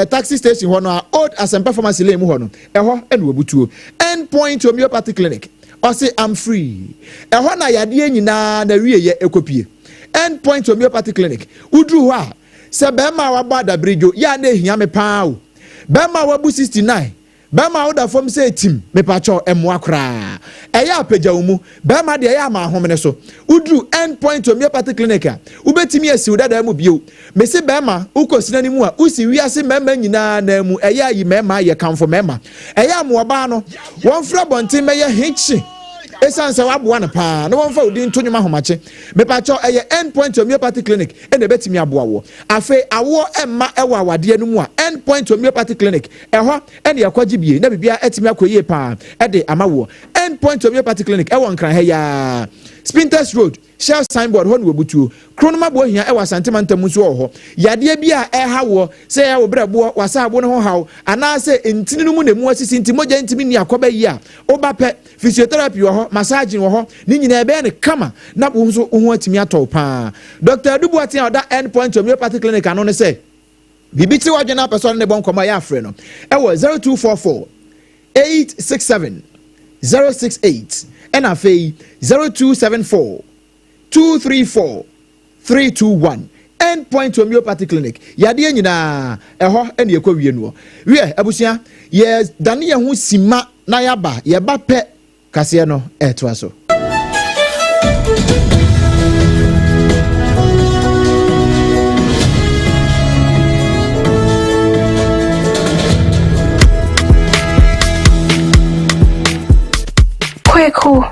taxi station hɔ no a Old Asɛmpa Pharmacy lane mu hɔ no, ɛhɔ ɛna wɔbutuo. End Point Homeopathy Clinic, ɔse I'm free. Ɛhɔ na yadeɛ nyinaa na wie yɛ ɛkɔpie. End Point Homeopathy Clinic, woduru hɔ a, sɛ bɛrima a wabɔ adabiridwo yɛ a na ehia me paa o, bɛrima a wabu 69, bɛrima a woda fam sɛ etim, mepakyɛw, ɛmoa koraa. Ɛyɛ apagya wo mu bɛrima deɛ, ɛyɛ ama ahomene so. Woduru End Point Homeopathy Clinic a, wobɛtumi asi wo dadaa mu bio. Mesi bɛrima wokɔ sina no mu a, wosi wiase mmarima nyinaa nan mu. Ɛyɛ ayi mmarima yɛ kamfo mmarima. Ɛyɛ amoɔbaa no wɔmfrɛ abɔnten mɛyɛ hekye, ɛsiane sɛ waboa no paa na wɔmfa wo din to nnwom ahomakye. Mepakyɛw, ɛyɛ End Point Homeopathy Clinic ɛna ɛbɛtumi aboa woɔ. Afei awoɔ ɛmma ɛwɔ awadeɛ no mu a, End Point Homeopathy Clinic, ɛhɔ ɛne ɛkɔgye bie na biribiara ɛtumi akɔ yie paa ɛde ama woɔ. End Point Homeopathy Clinic ɛwɔ Nkran ha yi ara, Spintex Road, Shell signboard hɔ na wɔbutuo. Kronoma Aboahia ɛwɔ Asante mantam mu nso wɔ hɔ. Yadeɛ bi a ɛreha woɔ, sɛ ɛyɛ wo berɛboɔ, w'asaabo no ho haw, anaasɛ ntini no mu na ɛmu asisi nti mogya ntumi nni akɔba yie a, woba pɛ, physiotherapy wɔ hɔ, massaging wɔ hɔ, ne nyinaa ɛbɛyɛ no kama na wo nso wo ho atumi atɔ wo paa. Dɔkta Adu Boateng a ɔda End Point Homeopathy Clinic ano no sɛ, biribi kyere w'adwene na wopɛ sɛ ɔne ne bɔ nkɔmmɔ a, yɛ afrɛ no ɛwɔ 0244 867 068 ɛna afei 0274 234 321. End Point Homeopathy Clinic, yadeɛ nyinaa ɛhɔ ɛna yɛkɔ wie noɔ. Wiɛ abusua, yɛ dane yɛn ho sima na yɛaba, yɛba pɛ kaseɛ no ɛtoa so. Kweku,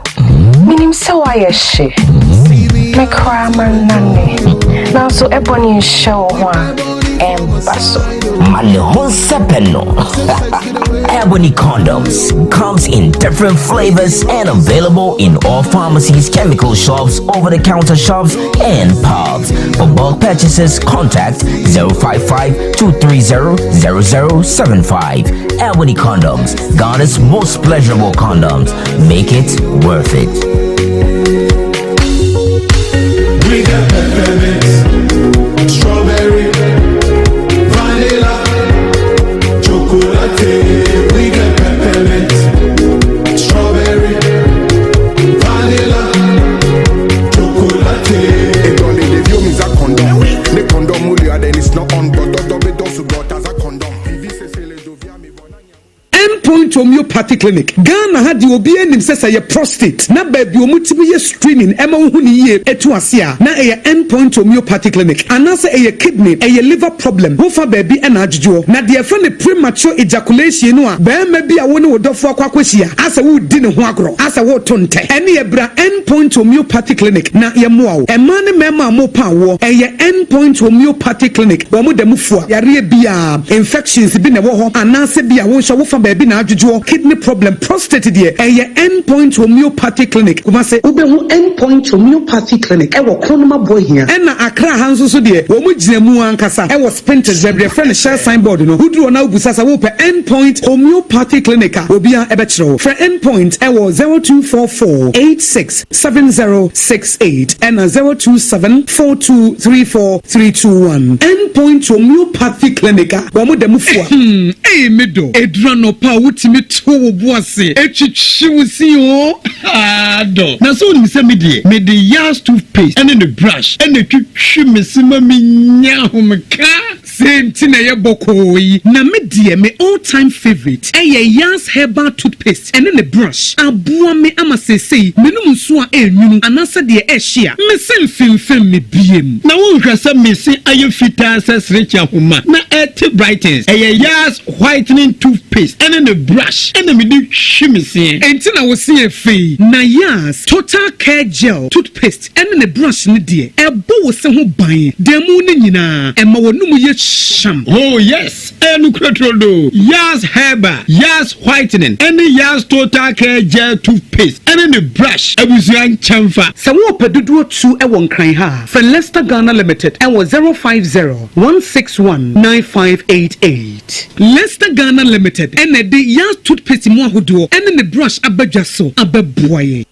minim sɛ woayɛ hye. Me koraa mannane. Nanso ɛbɔ ne nhyɛ wo ho a, ɛmba so. Ma ne ho nsɛpɛ no. Ebony condoms comes in different flavors and available in all pharmacies, chemical shops, over-the-counter shops, and pubs. For bulk purchases, contact 055 230 0075. Ebony condoms, Ghana's most pleasurable condoms. Make it worth it. We got peppermint, strawberry, vanilla, chocolate. We got peppermint, strawberry, vanilla, chocolate. Ne condom then it's not on, but condom. Endpoint Homeopathy Clinic, Ghana ha deɛ obiara nim sɛ sɛ ɛyɛ prostate na baabi a wɔtumi yɛ screening ɛma wohu no yie ɛtu ase a na ɛyɛ Endpoint Homeopathy Clinic anaasɛ ɛyɛ kidney, ɛyɛ liver problem wofa baabi ɛna adwodwoɔ. Na deɛ yɛfrɛ no premature ejaculation no a barima bi a wo ne wo dɔfoɔ akɔ akɔhyia asɛ woredi ne ho agorɔ asɛ woreto ntɛ ɛneɛ bra Endpoint Homeopathy Clinic na yɛmmoa wo. Mmaa ne mmarima a morepa awoɔ ɛyɛ Endpoint Homeopathy Clinic wɔn da mu fua yareɛ biara. Infections bi na ɛwɔ hɔ anaasɛ bi a wo nso wofa baabi na adwodwoɔ, kidney problem, prostate deɛ ɛyɛ End Point Homeopathy Clinic, Kumasi. Wobɛhu End Point Homeopathy Clinic wɔ Kronum Aboahia. Ɛna Accra ha nso so deɛ wɔn gyina mu ankasa wɔ Spintex baabi yɛfrɛ no Shell sign board no, woduru hɔ na wobisa sɛ wopɛ End Point Homeopathy Clinic a obiara bɛkyerɛ wo. Frɛ End Point wɔ 0244 86 7068 ɛna 027 4234 321. End Point Homeopathy Clinic a wɔn da mu fua. Hmm ei me dɔ, ɛduru anɔpa a wotumi to wo bo ase twitwi wo se oo haa dɔ. Na sɛ wonim sɛ me deɛ mede Yas toothpaste ne ne brush na ɛtwitwi me se ma menya ahomeka. Sei nti na ɛyɛ bɔkɔɔ yi. Na me deɛ me all time favourite ɛyɛ Yas herbal toothpaste ɛne ne brush. Aboa me ama seesei menom nsuo a ɛnwunu anaasɛ deɛ ɛhye a, me se mfemfem me biem. Na wonhwɛ sɛ me se ayɛ fitaa sɛ serekye ahoma na ɛte brightens. Ɛyɛ Yas whitening toothpaste ɛne ne brush ɛna mede hwi me seɛ. Enti na wo se yɛ fɛ yi. Na Yas total care gel toothpaste ɛne ne brush no deɛ, ɛbɔ wo se ho ban da mu no nyinaa, ɛma w'anomu yɛ hyam. Oh yes, ɛyɛ nokorɛ turodoo. Yas Herbal, Yas Whitening, ɛne Yas Total Care Gel Toothpaste ɛne ne brush abusua nkyɛnfa. Sɛ worepɛ dodoɔ tu wɔ Nkran ha a, frɛ Lester Ghana Limited wɔ 050 161 9588. Lester Ghana Limited na ɛde Yas Toothpaste mu ahodoɔ ne ne brush aba dwa so abɛboa yɛn.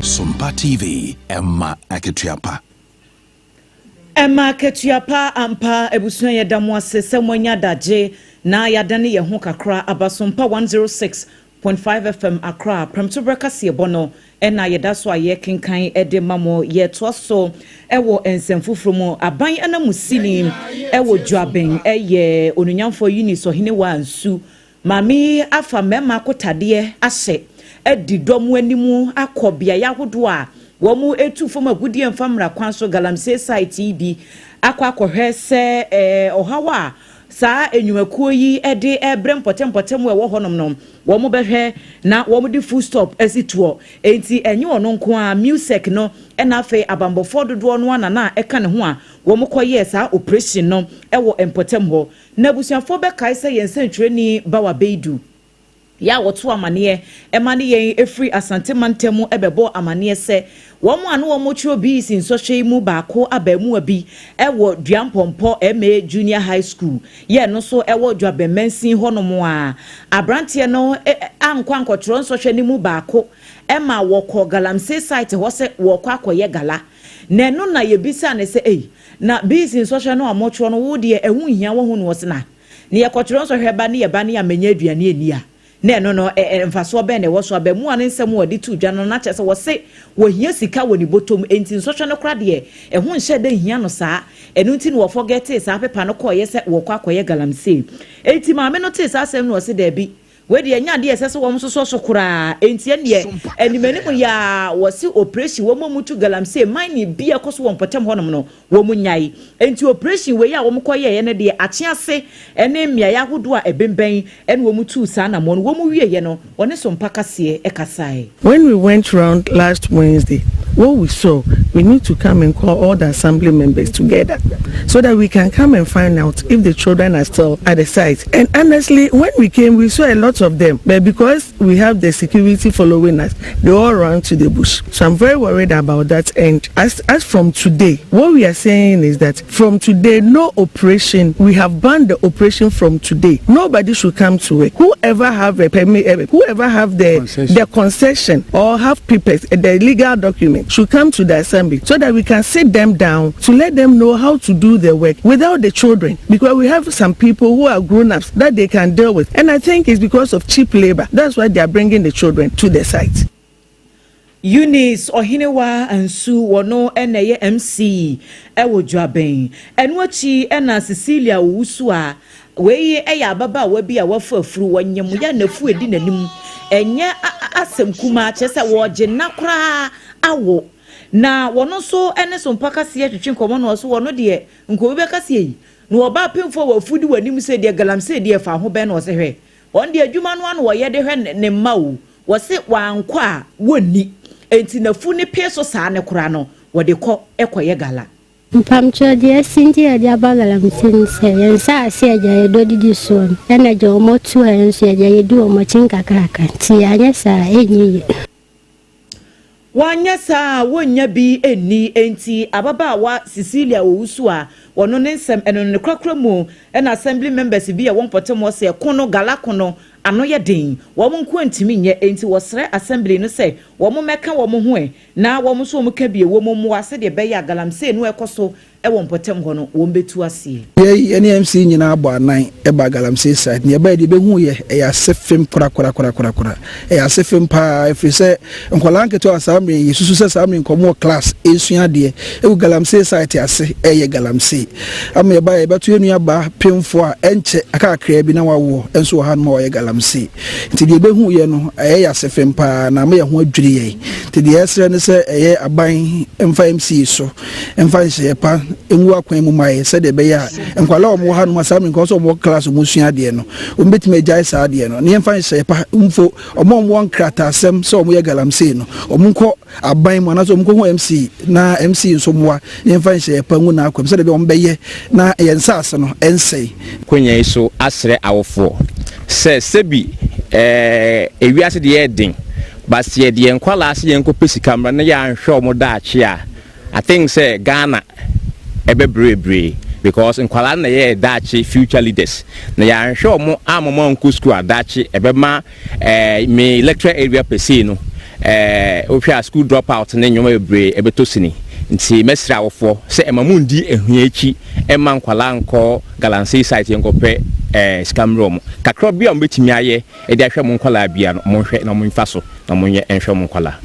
Sompa TV, ɛma akatua pa. Ɛma akatua pa ampa. Abusua yɛda mo ase sɛ moanya adagye na yɛadane yɛn ho kakra aba Sompa 106.5 FM Accra prɛmtoberɛ kaseɛbɔ no na yɛda so a yɛrekenkan de ma mo. Yɛtoa so wɔ nsɛm foforɔ mu. Aban ananmusini wɔ Dwaben yɛ Onunyamfoɔ Eunice Ɔhenewaa Nsu Maame yi afa mmarima akotadeɛ ahyɛ adi dɔm anim akɔ beaeɛ ahodoɔ a wɔtu fam agudeɛ mfa mmara kwan so galamsey site yi bi akɔ akɔhwɛ sɛ ɔhaw a saa nnwumakuo yi de rebrɛ mpɔtam mpɔtam a ɛwɔ hɔnom no, wɔn bɛhwɛ na wɔn de full stop asi toɔ. Enti ɛnyɛ ɔno nko a, MUSEC no ɛna afei abanbɔfoɔ dodoɔ no anana a ɛka ne ho a wɔn kɔyɛɛ saa operation no ɛwɔ mpɔtam hɔ. Na abusuafoɔ bɛkae sɛ yɛn nsɛntwerɛni Bawa Beidu yɛ a wɔto amaneɛ ɛma ne yɛn efiri Asante mantam ɛbɛbɔ amaneɛ sɛ wɔn a no wɔn twerɛ BECE nsɔhwɛ yi mu baako abaamuwa bi ɛwɔ Duampɔmpɔ M.A Junior High School yɛ no nso ɛwɔ Dwabɛnmansin hɔnom a aberanteɛ no ankɔ ankɔtwerɛ nsɔhwɛ no mu baako ɛma wɔkɔ galamsey site hɔ sɛ wɔkɔ akɔyɛ gala. Na ɛno na yɛbisa ne sɛ, ei, na BECE nsɔhwɛ no a wɔtwerɛ no, wo deɛ ɛho nhia wɔ ho? No wɔ sena na yɛkɔtwerɛ nsɔhwɛ ba ne yɛba ne yɛamɛnya aduane ani a, na ɛno no mfasoɔ bɛn na ɛwɔ so? Abɛmoa ne nsɛm a wɔde to dwa no na kyerɛ sɛ wɔse wɔhia sika wɔ ne bɔtɔm, enti nsɔhwɛ no kora deɛ ɛho nhyɛ dɛ nhia no saa. Ɛno nti na wɔfɔgɛtee saa pepa no kɔɔyɛ sɛ wɔkɔ akɔyɛ galamsey. Enti maame no tee saa asɛm no, ɔse daabi, wei deɛ ɛnyɛ adeɛ ɛsɛ sɛ wɔn sosɔ so koraa. Enti ɛneɛ anim anim yɛ a wɔsi operation wɔn a wɔtu galamsey mining bi a ɛkɔ so wɔ mpɔtam hɔnom no, wɔn nyae. Enti operation wei a wɔn kɔ yɛɛ no deɛ, akye ase ɛne mmeaeɛ ahodoɔ a ɛbɛnbɛn ɛne wɔn tu saa anamɔ no. Wɔn wieɛ no, wɔne Sompa kaseɛ ɛkasae. When we went round last Wednesday, what we saw, we need to come and call all the assembly members together so that we can come and find out if the children are still at the site. And honestly, when we came, we saw a lot of them. But because we have the security following us, they all ran to the bush. So I'm very worried about that. And as from today, what we are saying is that from today, no operation. We have banned the operation from today. Nobody should come to it. Whoever have a permit, whoever have the concession or have papers, the legal document, should come to the assembly so that we can sit them down to let them know how to do the work without the children. Because we have some people who are grown-ups that they can deal with. And I think it's because of cheap labor. That's why they are bringing the children to the site. Eunice Ɔhenewa Nsu, wɔno ɛna ɛyɛ MC ɛwɔ Dwabɛn. Ɛno akyi ɛna Cecilia Owusu a wei ɛyɛ ababaawa bi a wafa afuru, wɔnyam yɛ n'afu edi n'anim, ɛnyɛ asɛm kumaa, kyerɛ sɛ wɔgye nna koraa awo. Na wɔn nso ɛne so mpakaseɛ twitwi nkɔmɔ no, ɔso wɔn deɛ nkɔmi bɛkaseɛ yi na ɔbaa pemfo a wafu di w'anim sɛ deɛ galamsey deɛ fa ho bɛn na ɔsɛ hwɛ wɔn deɛ adwuma no ano wɔyɛ de hwɛ ne mma o. Wɔse wankɔ a wɔnni, enti n'afu ne pee so saa ne kora no wɔde kɔ ɛkɔyɛ gala. Mpamkyerɛ deɛ asi nti yɛde aba galamsey no sɛ yɛn nsa ase agya yɛdɔ didi soɔ no, ɛna gya wɔn tu a yɛn nso yɛgya yɛdi wɔn akyi nkakraka, nti yɛanyɛ saa ɛnyɛ yie. Wanyɛ saa a wɔnnya bi nni. Enti ababaawa Cecilia Owusu a wɔno ne nsɛm ɛno ne korakora mu, ɛna assembly members bi a wɔn mpɔtam wɔ sɛ ɛko no gala ko no ano yɛ den, wɔn nko ntumi nyɛ, enti wɔsrɛ assembly no sɛ wɔn mmɛka wɔn ho ɛ na wɔn nso wɔn ka bie wɔn mmoa sɛdeɛ ɛbɛyɛ a galamsey no ɛkɔ so ɛwɔ mpɔtam hɔ no, wɔn bɛtu aseɛ. Yɛ ne MC nyinaa bɔ anan ɛba galamsey site ne ɛbɛyɛ deɛ ɛbɛhu yɛ ɛyɛ ase fem korakorakorakorakora, ɛyɛ ase fem paa, ɛfiri sɛ nkwadaa nketewa saa mmere yi susu sɛ saa mmere nkɔmɔ wɔ class esua adeɛ ɛwɔ galamsey site ase ɛyɛ galamsey ama yɛba yɛbɛto yɛn nua baa pemfo a ɛnkyɛ akakraa bi na wawoɔ nso wɔ hanom a wɔyɛ galamsey. Nti deɛ ɛbɛhu yɛ no ɛyɛ yɛ ase fem paa na ama yɛn ho adwiri yɛn. Nti deɛ ɛsrɛ ne sɛ ɛyɛ aban mfa MC so mfa nhyɛeɛ pa ngu akwan mu ma yɛ sɛdeɛ ɛbɛyɛ a nkwadaa a wɔwɔ hanom a saa mmere nkɔmɔ sɛ wɔwɔ class wɔn sua adeɛ no, wɔn bɛtumi agyae saa adeɛ no, ne yɛmfa nhyɛeɛ pa mfo wɔn a wɔwɔ nkrataasɛm sɛ wɔyɛ galamsey no, wɔn nkɔ aban mu anaasɛ wɔn nkɔ hu MC na MC nso mmoa ne yɛmfa nhyɛeɛ pa ngu n'akwan mu sɛdeɛ ɛbɛyɛ wɔn bɛyɛ na yɛn nsaase no ɛnsɛe. Konya yi so asrɛ awofoɔ sɛ sɛbi ewiase deɛ yɛ den, but sɛ yɛde yɛn nkwalaa sɛ yɛnkɔpɛ sika mmra na yɛanhwɛ wɔn daakye a, I think sɛ Ghana ɛbɛbrɛbrɛ, because nkwalaa no na yɛ daakye future leaders, na yɛanhwɛ wɔn ama wɔn ankɔ school a, daakye ɛbɛma me electoral area per se no, wohwɛ a school drop out ne nneɛma bebree ɛbɛtɔ sini. Nti mɛsrɛ awofoɔ sɛ ɛma mu ndi ehua akyi ɛma nkwalaa nkɔ galamsey site yɛnkɔpɛ sika mmerɛ wɔn kakra bi a wɔn bɛtumi ayɛ ɛde ahwɛ mo nkwalaa bia no, monhwɛ na momfa so na monyɛ nhwɛ mo nkwalaa.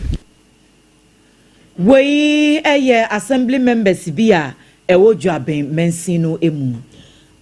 Wei yɛ assembly members bi a ɛwɔ Dwaben mansin no mu.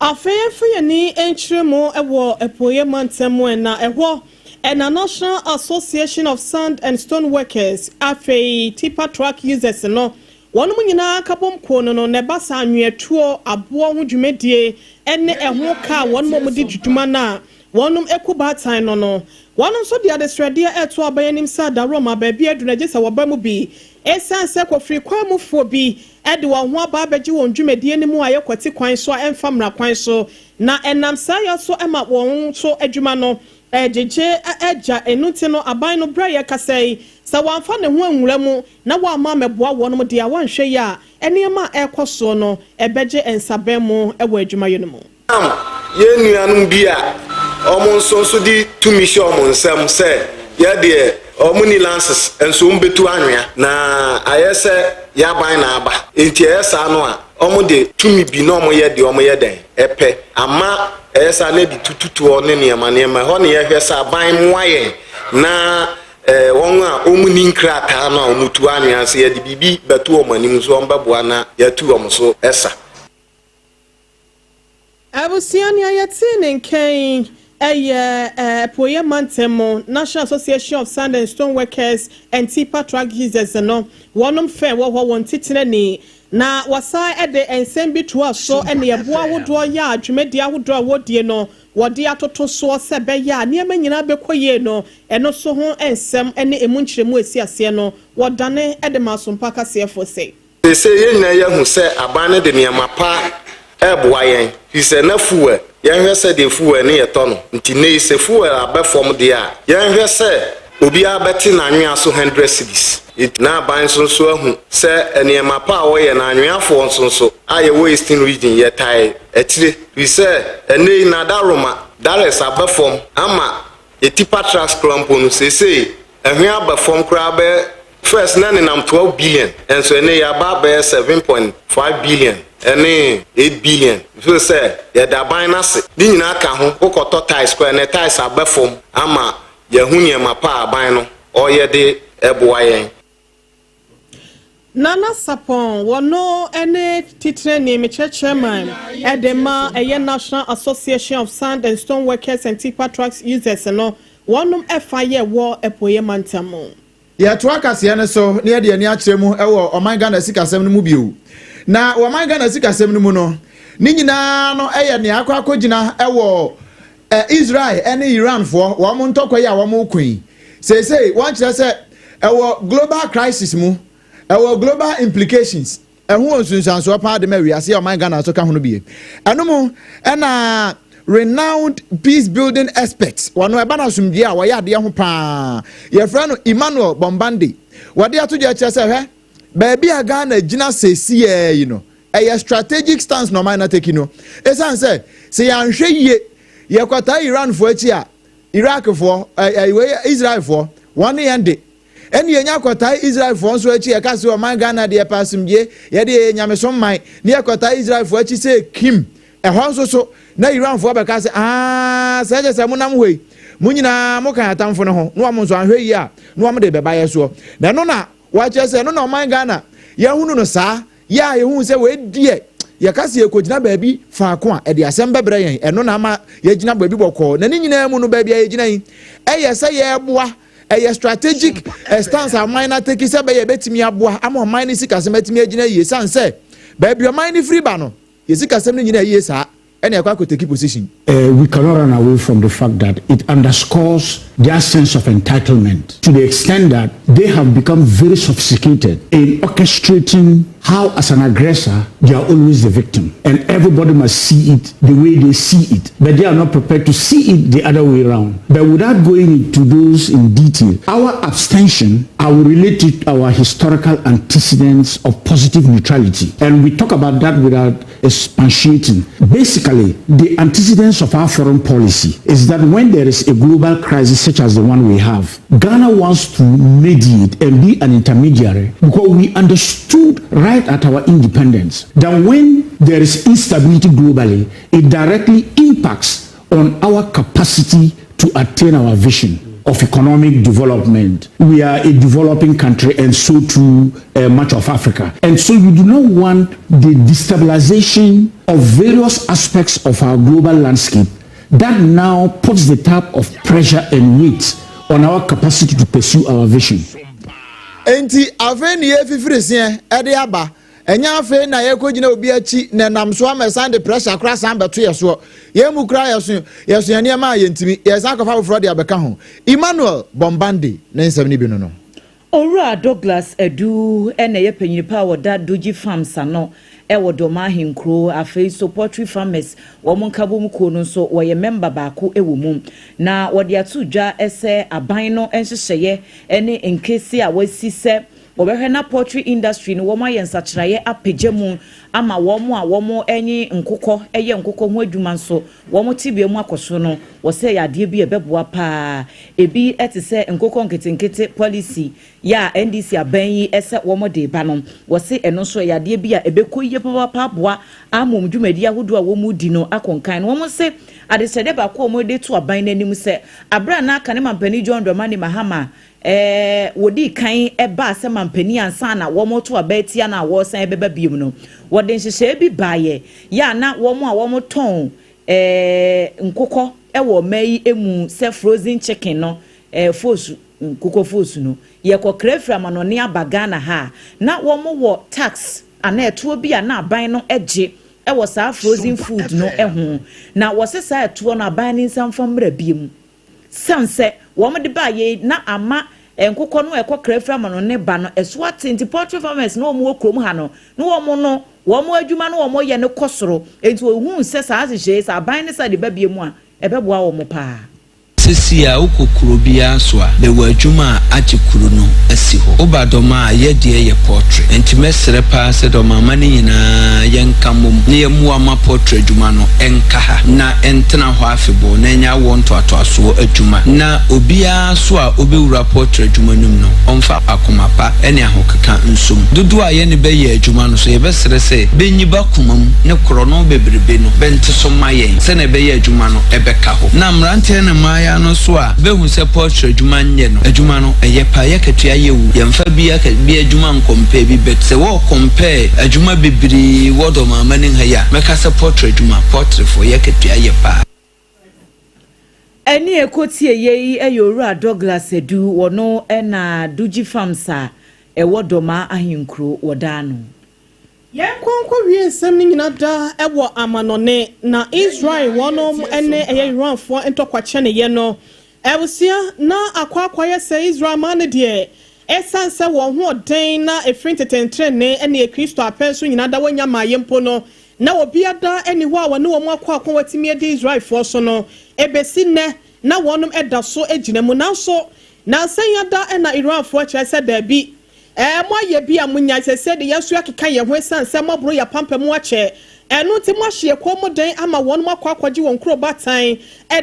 Afei yɛmfa yɛni nkyerɛ mu wɔ Apueeɛ mantam mu, na ɛhɔ ɛna National Association of Sand and Stone Workers, afei tipper truck users no. Wɔnom nyinaa nkabom kuo no no na ɛba saa anweatuo, aboɔ ho dwumadie ne ɛho ka a wɔnom a wɔdi dwuma no a wɔnom ku baatan no no. Wɔnom nso de adesrɛdeɛ reto aban anim sɛ adaworoma baabi aduru no gye sɛ wɔba mu bi. Esiane sɛ kɔfiri kwan mufoɔ bi de wɔn ho aba abɛgye wɔn dwumadie no mu a ɛyɛ kwati kwan so a ɛmfa mmara kwan so na ɛnam saa yɔ so ma wɔn nso adwuma no regyegye agya ɛno nti no aban no berɛ a yɛrekasa yi sɛ wɔamfa ne ho anwura mu na wɔamma ammɛboa wɔnom deɛ a wɔanhwɛ yie a nneɛma a ɛrekɔ soɔ no ɛbɛgye nsabɛn mu wɔ adwumayɔ no mu. Nam yɛn nuanom bi a wɔn nso nso de tumi hyɛ wɔn nsam sɛ yɛ deɛ wɔn nni lances nso wɔn bɛtu anwea na ayɛ sɛ yɛaban na aba nti ɛyɛ saa no a wɔn de tumi bi na wɔn yɛ deɛ wɔn yɛ dɛn ɛpɛ ama ɛyɛ saa na ɛde tututoɔ ne nneɛma nneɛma ɛhɔ ne yɛhwɛ sɛ aban mmoa yɛn na eh, wɔn a wɔn nni nkrataa no a wɔn tu anwea sɛ yɛde biribi bɛto wɔn anim nso wɔn bɛboa na yɛatu wɔn so ɛsa. Abusua nea yɛtee ne nka yi yɛ Apueeɛ Mantam mu National Association of Sand and Stone Workers and Tipper Truck Users no wɔnom fɛ wɔ hɔ wɔn titenani na wɔsan de nsɛm bi toa so ne ɛboɔ ahodoɔ yɛ a dwumadie ahodoɔ a wɔdie no wɔde atoto soɔ sɛ ɛbɛyɛ a nneɛma nyinaa bɛkɔ yie no ɛno so ho nsɛm ne ɛmu nkyerɛmu a ɛsi aseɛ no wɔdane de ma Asompa kaseɛfoɔ sɛ. Seesei yɛn nyinaa yɛahu sɛ aban no de nneɛma pa reboa yɛn, firi sɛ na fuel, yɛnhwɛ sɛdeɛ fuel no yɛtɔ no, nti nnɛ yi sɛ fuel abɛ fam deɛ a, yɛnhwɛ sɛ obiara bɛte n'anwea so hundred cedis. Nti na aban nso nso ahu sɛ nneɛma pa a wɔyɛ no anweafoɔ nso nso a yɛwɔ Eastern Region yɛtae akyire, firi sɛ ɛnnɛ yi Nadaroma, dollars abɛ fam ama yɛ tipa trucks koraa mpo no seesei Ɛho aba fam koraa bɛyɛ first na ɛnenam 12 billion nso ɛnɛ yi aba bɛyɛ 7.5 billion ɛne 8 billion feel sɛ yɛda aban no ase ne nyinaa ka ho wokɔtɔ tiles koraa ɛnɛ tiles aba fam ama yɛahu nneɛma pa a aban no ɔyɛ de ɛboa yɛn. Nana Sarpong, wɔno ne titenani, mekyerɛ chairman, de ma ɛyɛ National Association of Sand and Stone Workers and Tipper Trucks Users no, wɔnom ɛfa yɛ wɔ Apueɛ mantam mu. Yɛtoa kaseɛ no so na yɛde ani akyerɛ mu wɔ ɔman Ghana sikasɛm no mu bio. Na wɔ ɔman Ghana sikasɛm no mu no, ne nyinaa no yɛ nea akɔ akɔgyina wɔ Israel ne Iranfoɔ wɔn ntɔkwa yi a wɔreko yi. Seesei wɔnkyerɛ sɛ ɛwɔ global crisis mu, ɛwɔ global implications, ɛho wɔ nsunsuansoɔ paa de ma wiase a ɔman Ghana nso ka ho no bie. Ɛno mu ɛna renowned peace building expert, wɔn ɛba no asomdwie a wɔyɛ adeɛ ho paa, yɛfrɛ no Emmanuel Bombande. Wɔde ato dwa kyerɛ sɛ hwɛ, baabi a Ghana gyina seesei yi no, ɛyɛ strategic stance na ɔman no ateki no. Ɛsiane sɛ sɛ yɛanhwɛ yie yɛkɔtaa Iranfoɔ akyi a, Iraqfoɔ, ɛɛ Israelfoɔ, wɔn ne yɛn de. Ɛne yɛnya kɔtae Israelfoɔ nso akyi, yɛka sɛ ɔman Ghana deɛ yɛpɛ asomdwie, yɛde yɛyɛ nyamesom man, ne yɛkɔtae Israelfoɔ akyi sɛ kim. Ɛhɔ nso so, na Iranfoɔ bɛka sɛ, aa, sɛ kyɛ sɛ monam hɔ yi, mo nyinaa moka yɛn atamfo no ho, na wɔn nso anhwɛ yie a, na wɔn de bɛba yɛ soɔ. Na ɛno na wɔakyerɛ sɛ ɛno na ɔman Ghana yɛahunu no saa, Yɛ a yɛhuu sɛ wei deɛ yɛka sɛ yɛkɔgyina baabi faako a, ɛde asɛm bɛbrɛ yɛn. Ɛno na ama yɛagyina baabi bɔkɔɔ. Na ne nyinaa mu no, baabi a yɛgyina yi, ɛyɛ sɛ yɛreboa. Ɛyɛ strategic stance a ɔman no ateki sɛ ɛbɛyɛ ɛbɛtumi aboa ama ɔman no sikasɛm atumi agyina yie. Sane sɛ baabi ɔman no firi ba no, yɛ sikasɛm no nyina yie saa. Ɛna ɛkɔ akɔteki position. Uh, we cannot run away from the fact that it underscores their sense of entitlement to the extent that they have become very sophisticated in orchestrating how, as an aggressor, they are always the victim. And everybody must see it the way they see it. But they are not prepared to see it the other way around. But without going into those in detail, our abstention, I will relate it to our historical antecedents of positive neutrality. And we talk about that without expatiating. Basically, the antecedents of our foreign policy is that when there is a global crisis such as the one we have, Ghana wants to mediate and be an intermediary because we understood right at our independence that when there is instability globally, it directly impacts on our capacity to attain our vision of economic development. We are a developing country and so too uh, much of Africa. And so you do not want the destabilization of various aspects of our global landscape that now puts the type of pressure and weight on our capacity to pursue our vision. Enti afei ne yɛrefifiri seɛ de aba. Ɛnyɛ afei na yɛrekɔgyina obi akyi na ɛnam so ama ɛsan de pressure koraa san bɛto yɛ soɔ. Yɛn mu koraa yɛso yɛso yɛn nneɛma a yɛntumi, yɛresan akɔfa afoforɔ de abɛka ho. Emmanuel Bombande ne nsɛm no bi no no. Owura Douglas Adu na ɛyɛ panyin pa a ɔda Dogye Farms ano wɔ Dɔma Ahenkuro. Afei nso Poultry Farmers wɔn nkabom kuo no nso wɔyɛ mɛmba baako wɔ mu. Na wɔde ato dwa sɛ aban no nhyehyɛeɛ ne nkese a wɔasi sɛ wɔbɛhwɛ na poultry industry no wɔn ayɛ nsakyeraeɛ apagya mu ama wɔn a wɔn ne nkokɔ yɛ nkokɔ ho adwuma nso wɔn tebea mu akɔ so no wɔ sɛ ɛyɛ adeɛ bi a ɛbɛboa pa ara. Ebi te sɛ nkokɔ nketenkete policy yɛ a NDC aban yi sɛ wɔn de reba no, wɔse ɛno nso ɛyɛ adeɛ bi a ɛbɛkɔ yie papaapa aboa ama wɔn dwumadie ahodoɔ a wɔn redi no akɔ nkan. Na wɔn se adesrɛdeɛ baako a wɔn de to aban no anim sɛ aberɛ a na aka ne mampanin John Dramani Mahama Ɛɛ, wɔdii kan baa sɛ mampanin ansa na wɔreto aba atia no a wɔresan bɛba bio no. Wɔde nhyehyɛe bi baeɛ yɛ a na wɔn a wɔtɔn ɛɛ nkokɔ wɔ ɔman yi mu sɛ frozen chicken no, ɛɛ foosu, nkokɔ foosu no, yɛkɔkra firi amanɔne aba Ghana ha a, na wɔwɔ tax anaa ɛtoɔ bi a na aban no gye wɔ saa frozen food no ho. Na wɔse saa ɛtoɔ no aban no nsa mfa mmra bio. Siane sɛ wɔn de baeɛ yi na ama nkokɔ no a ɛkɔ kra firi amanɔne ba no ɛso ate nti poultry farmers no a wɔn wɔ kurom ha no ne wɔn no wɔn adwuma no wɔn yɛ no kɔ soro nti wɔhuu sɛ saa nhyehyɛe yi sɛ aban no sa de ba bio mu a ɛbɛboa wɔn paa. Sesei a wokɔ kuro biara so a, mewɔ adwuma a agye kuro no asi hɔ. Woba Dɔma a, yɛ deɛ yɛ pɔltre. Enti mɛsrɛ paa sɛ Dɔmama no nyinaa yɛnka mmom na yɛmmoa ma pɔltre adwuma no nka ha na ɛntena hɔ afebɔɔ na ɛnyɛ awoɔ ntoatoasoɔ adwuma. Na obiara nso a ɔbɛwura pɔltre adwuma no mu no, ɔmfa akoma pa ne ahokeka nso mu. Dodoɔ a yɛne bɛ yɛ adwuma no nso, yɛbɛsrɛ sɛ bɛnyi bɛ akoma mu ne korɔno bebrebe no bɛnte so mma yɛn sɛdeɛ ɛbɛyɛ adwuma no bɛka hɔ. Na mmeranteɛ ne mmaayaa no nso a bɛhu sɛ pɔltre adwuma nyɛ no, adwuma no, ɛyɛ paa, yɛakatua yɛ o, yɛmfa bi aka bi adwuma nkɔmpɛɛ bi but sɛ wɔ kɔmpɛɛ adwuma bebree wɔ Dɔmamani ha yi a, mɛka sɛ pɔltre adwuma, pɔltrefoɔ, yɛakatua yɛ paa. Ɛnne a ɛkɔtie yei yɛ Owura Douglas Adu, ɔno na Dugyi Farms a ɛwɔ Dɔmaa Ahenkuro wɔ daa no. Yɛnkɔ nkɔwie nsɛm no nyina da wɔ amanɔne, na Israel wɔnom ne ɛyɛ Iranfoɔ ntɔkwa kyɛneyɛ no abusua na akɔ akɔyɛ sɛ Israel man no deɛ ɛsiane sɛ wɔn ho ɔden na ɛfiri ntetentrenee ne Kristo apɛ nso nyina da wɔnnya mmaeɛ mpo no na obiada nni hɔ a wɔne wɔn akɔ ako atumi adi Israelfoɔ so no ɛbɛsi nnɛ na wɔnom da so gyina mu nanso nansa yi ada na Iranfoɔ kyerɛ sɛ daabi Ɛɛ, moayɛ bi a monyae. Seesei de, yɛn nso yɛakeka yɛn ho esiane sɛ moaboro yɛn apampam akyɛ. Ɛno nti, moahye yɛn kɔn mu den ama wɔn akɔ akɔgye wɔn nkuro baatan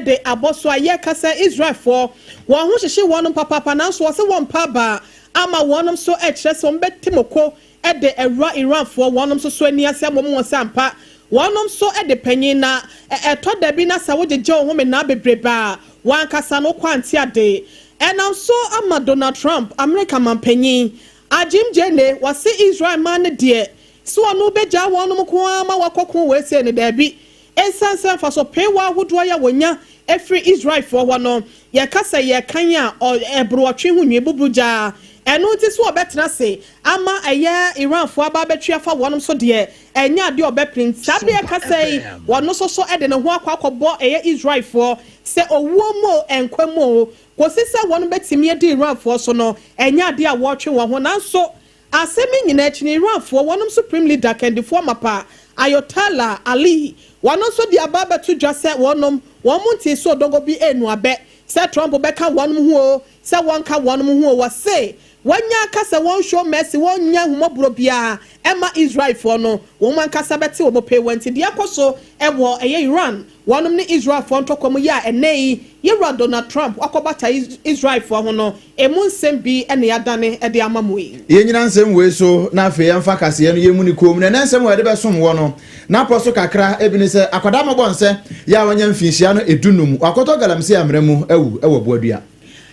de abɔ so a yɛreka sɛ Israelfoɔ, wɔn ho hyehye wɔn papaapa, nanso wɔse wɔmpa aba ama wɔn nso kyerɛ sɛ wɔbɛte moko de awura Iranfoɔ wɔn nso so ani ase abɔ mu wɔn sɛ ampa wɔn nso de panyin na ɛtɔ da bi na sɛ wogyegye wo ho menaa bebrebe a w'ankasa no wokɔ ante ade. Ɛnam so ama Donald Trump, Amerika manpanyin, agyem gyene, wɔse Israel man no deɛ, sɛ ɔno bɛgyaa wɔnom nko ara ma wɔakɔko wei sei no, daabi. Ɛsiane sɛ mfaso peewa ahodoɔ yi a wɔnya firi Israelfoɔ hɔ no, yɛka sɛ yɛrekan a, ɔ, ɛboro ɔtwe ho nwi, buburu gyaa. Ɛno nti sɛ ɔbɛtena ase ama ɛyɛ Iranfoɔ aba abɛtwe afa wɔnom so deɛ, ɛnyɛ adeɛ a ɔbɛpene. Saa berɛ yɛkasa yi, ɔno nso so de ne ho akɔ akɔbɔ ɛyɛ Israelfoɔ Sɛ owuo mu oo, nkwa mu oo, kɔsi sɛ wɔn bɛtumi adi Iranfoɔ so no, ɛnyɛ adeɛ a wɔretwe wɔn ho. Nanso, asɛm yi nyinaa akyi no, Iranfoɔ, wɔnom Supreme Leader, kandifoɔ mapa, Ayotollah Ali, wɔn nso de aba abɛto dwa sɛ wɔnom, wɔn ntee sɛ odongo bi renu abɛ, sɛ Trump bɛka wɔnom ho oo, sɛ wɔnka wɔnom ho oo, wɔse wɔanya aka sɛ wɔn show mercy, wɔnnya ahummɔborɔ biara mma Israelfoɔ no, wɔn ankasa bɛte wɔn pɛ, nti deɛ ɛkɔ so wɔ ɛyɛ Iran Wɔnom ne Israelfoɔ ntɔkwa mu yi a ɛnnɛ yi Yɛwura Donald Trump akɔbata Israelfoɔ ho no, ɛmu nsɛm bi na yɛadane de ama mo yi. Yɛnnyina nsɛm wei so na afei yɛmfa kaseɛ no yɛmmu no komm. Na ɛnnɛ nsɛm a yɛde bɛsom woɔ no, n'apɔ so kakra bi ne sɛ, Akwadaa mmɔbɔ nsɛ yɛ a wanya mfinhyia no edunum, wakɔtɔ galamsey amena mu awu wɔ Boadua.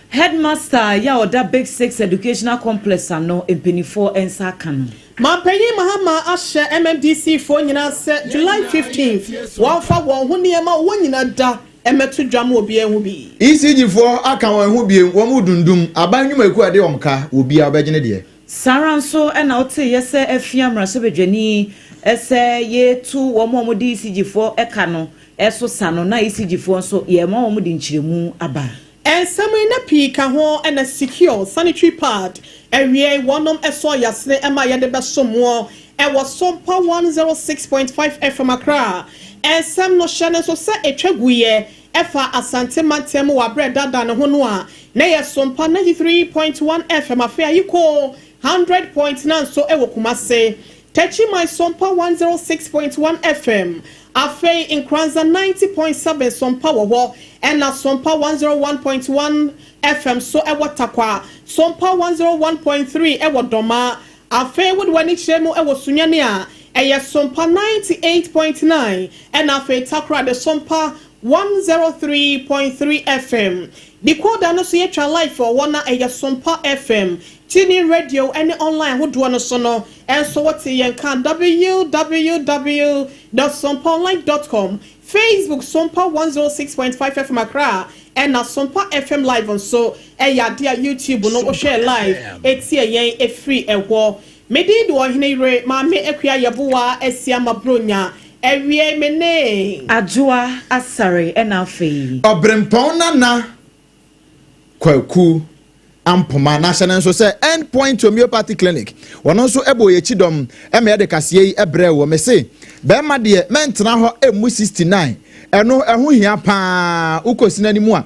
Headmaster yi a ɔda Big Six Educational Complex ano mpaninfoɔ nsa aka no. Mampanyin Mahama ahyɛ MMDC foɔ nyinaa sɛ July 15th wɔnfa wɔn ho nneɛma a wɔwɔ nyinaa da. Ɛmɛto dwa ma obiara ho bi. ECG foɔ aka wɔn ho biem, wɔn mu dundum aban nnwumakuo a ɛde wɔn ka, obiara ɔbɛgyene deɛ. Saa ara nso ɛna woteeɛ sɛ afia mmarahyɛbadwani sɛ yɛtu wɔn a wɔde ECG foɔ ɛka no ɛso sa no, na ECG foɔ nso yɛma wɔn de nkyerɛmu aba. Nsɛm yi na pii ka ho, ɛna Secure sanitary pad awie wɔnom ɛsɔ yasene ɛma yɛde bɛsom wɔ ɛwɔ Sompa 106.5 FM Accra. Nsɛm no hyɛ ne nso sɛ etwa guyɛ ɛfa Asante mantam wɔ abrɛ dada ne ho no a na yɛ Sompa 93.1 FM, afei ayiko 100.9 nso ɛwɔ Kumase, Techiman Sompa 106.1 FM, afei Nkranza 90.7 Sompa wɔ hɔ, ɛna Sompa 101.1 FM so ɛwɔ Takwa, Sompa 101.3 ɛwɔ Dɔma. Afei wode w'ani kyerɛ mu ɛwɔ Sunyani a, ɛyɛ Sompa 98.9, ɛna afei Takoradi Sompa 103.3 FM. Decoder no so yɛtwa live wɔ na ɛyɛ Sompa FM. TuneIn Radio ɛne online ahodoɔ no so no ɛnso wɔte yɛn ka, www.sompaonline.com, Facebook Sompa 106.5 FM Accra, ɛna Sompa FM Live nso ɛyɛ adeɛ a YouTube no wohwɛ live etie yɛn efiri ɛhɔ. Medi de ɔhene yere Maame Akua Yɛboa asi ama Bronya awie me ne Adwoa Asare, ɛna afei Ɔbrempɔn Nana Kwaku Ampoma. Na hyɛ no nso sɛ End Point Homeopathy Clinic, wɔn nso bɔ yɛkyi dɔm ɛma yɛde kaseɛ yi brɛ wɔ. Me se bɛrima deɛ, mɛntena hɔ emu 69, ɛno ɛho hia paa. Wokɔsi n'anim a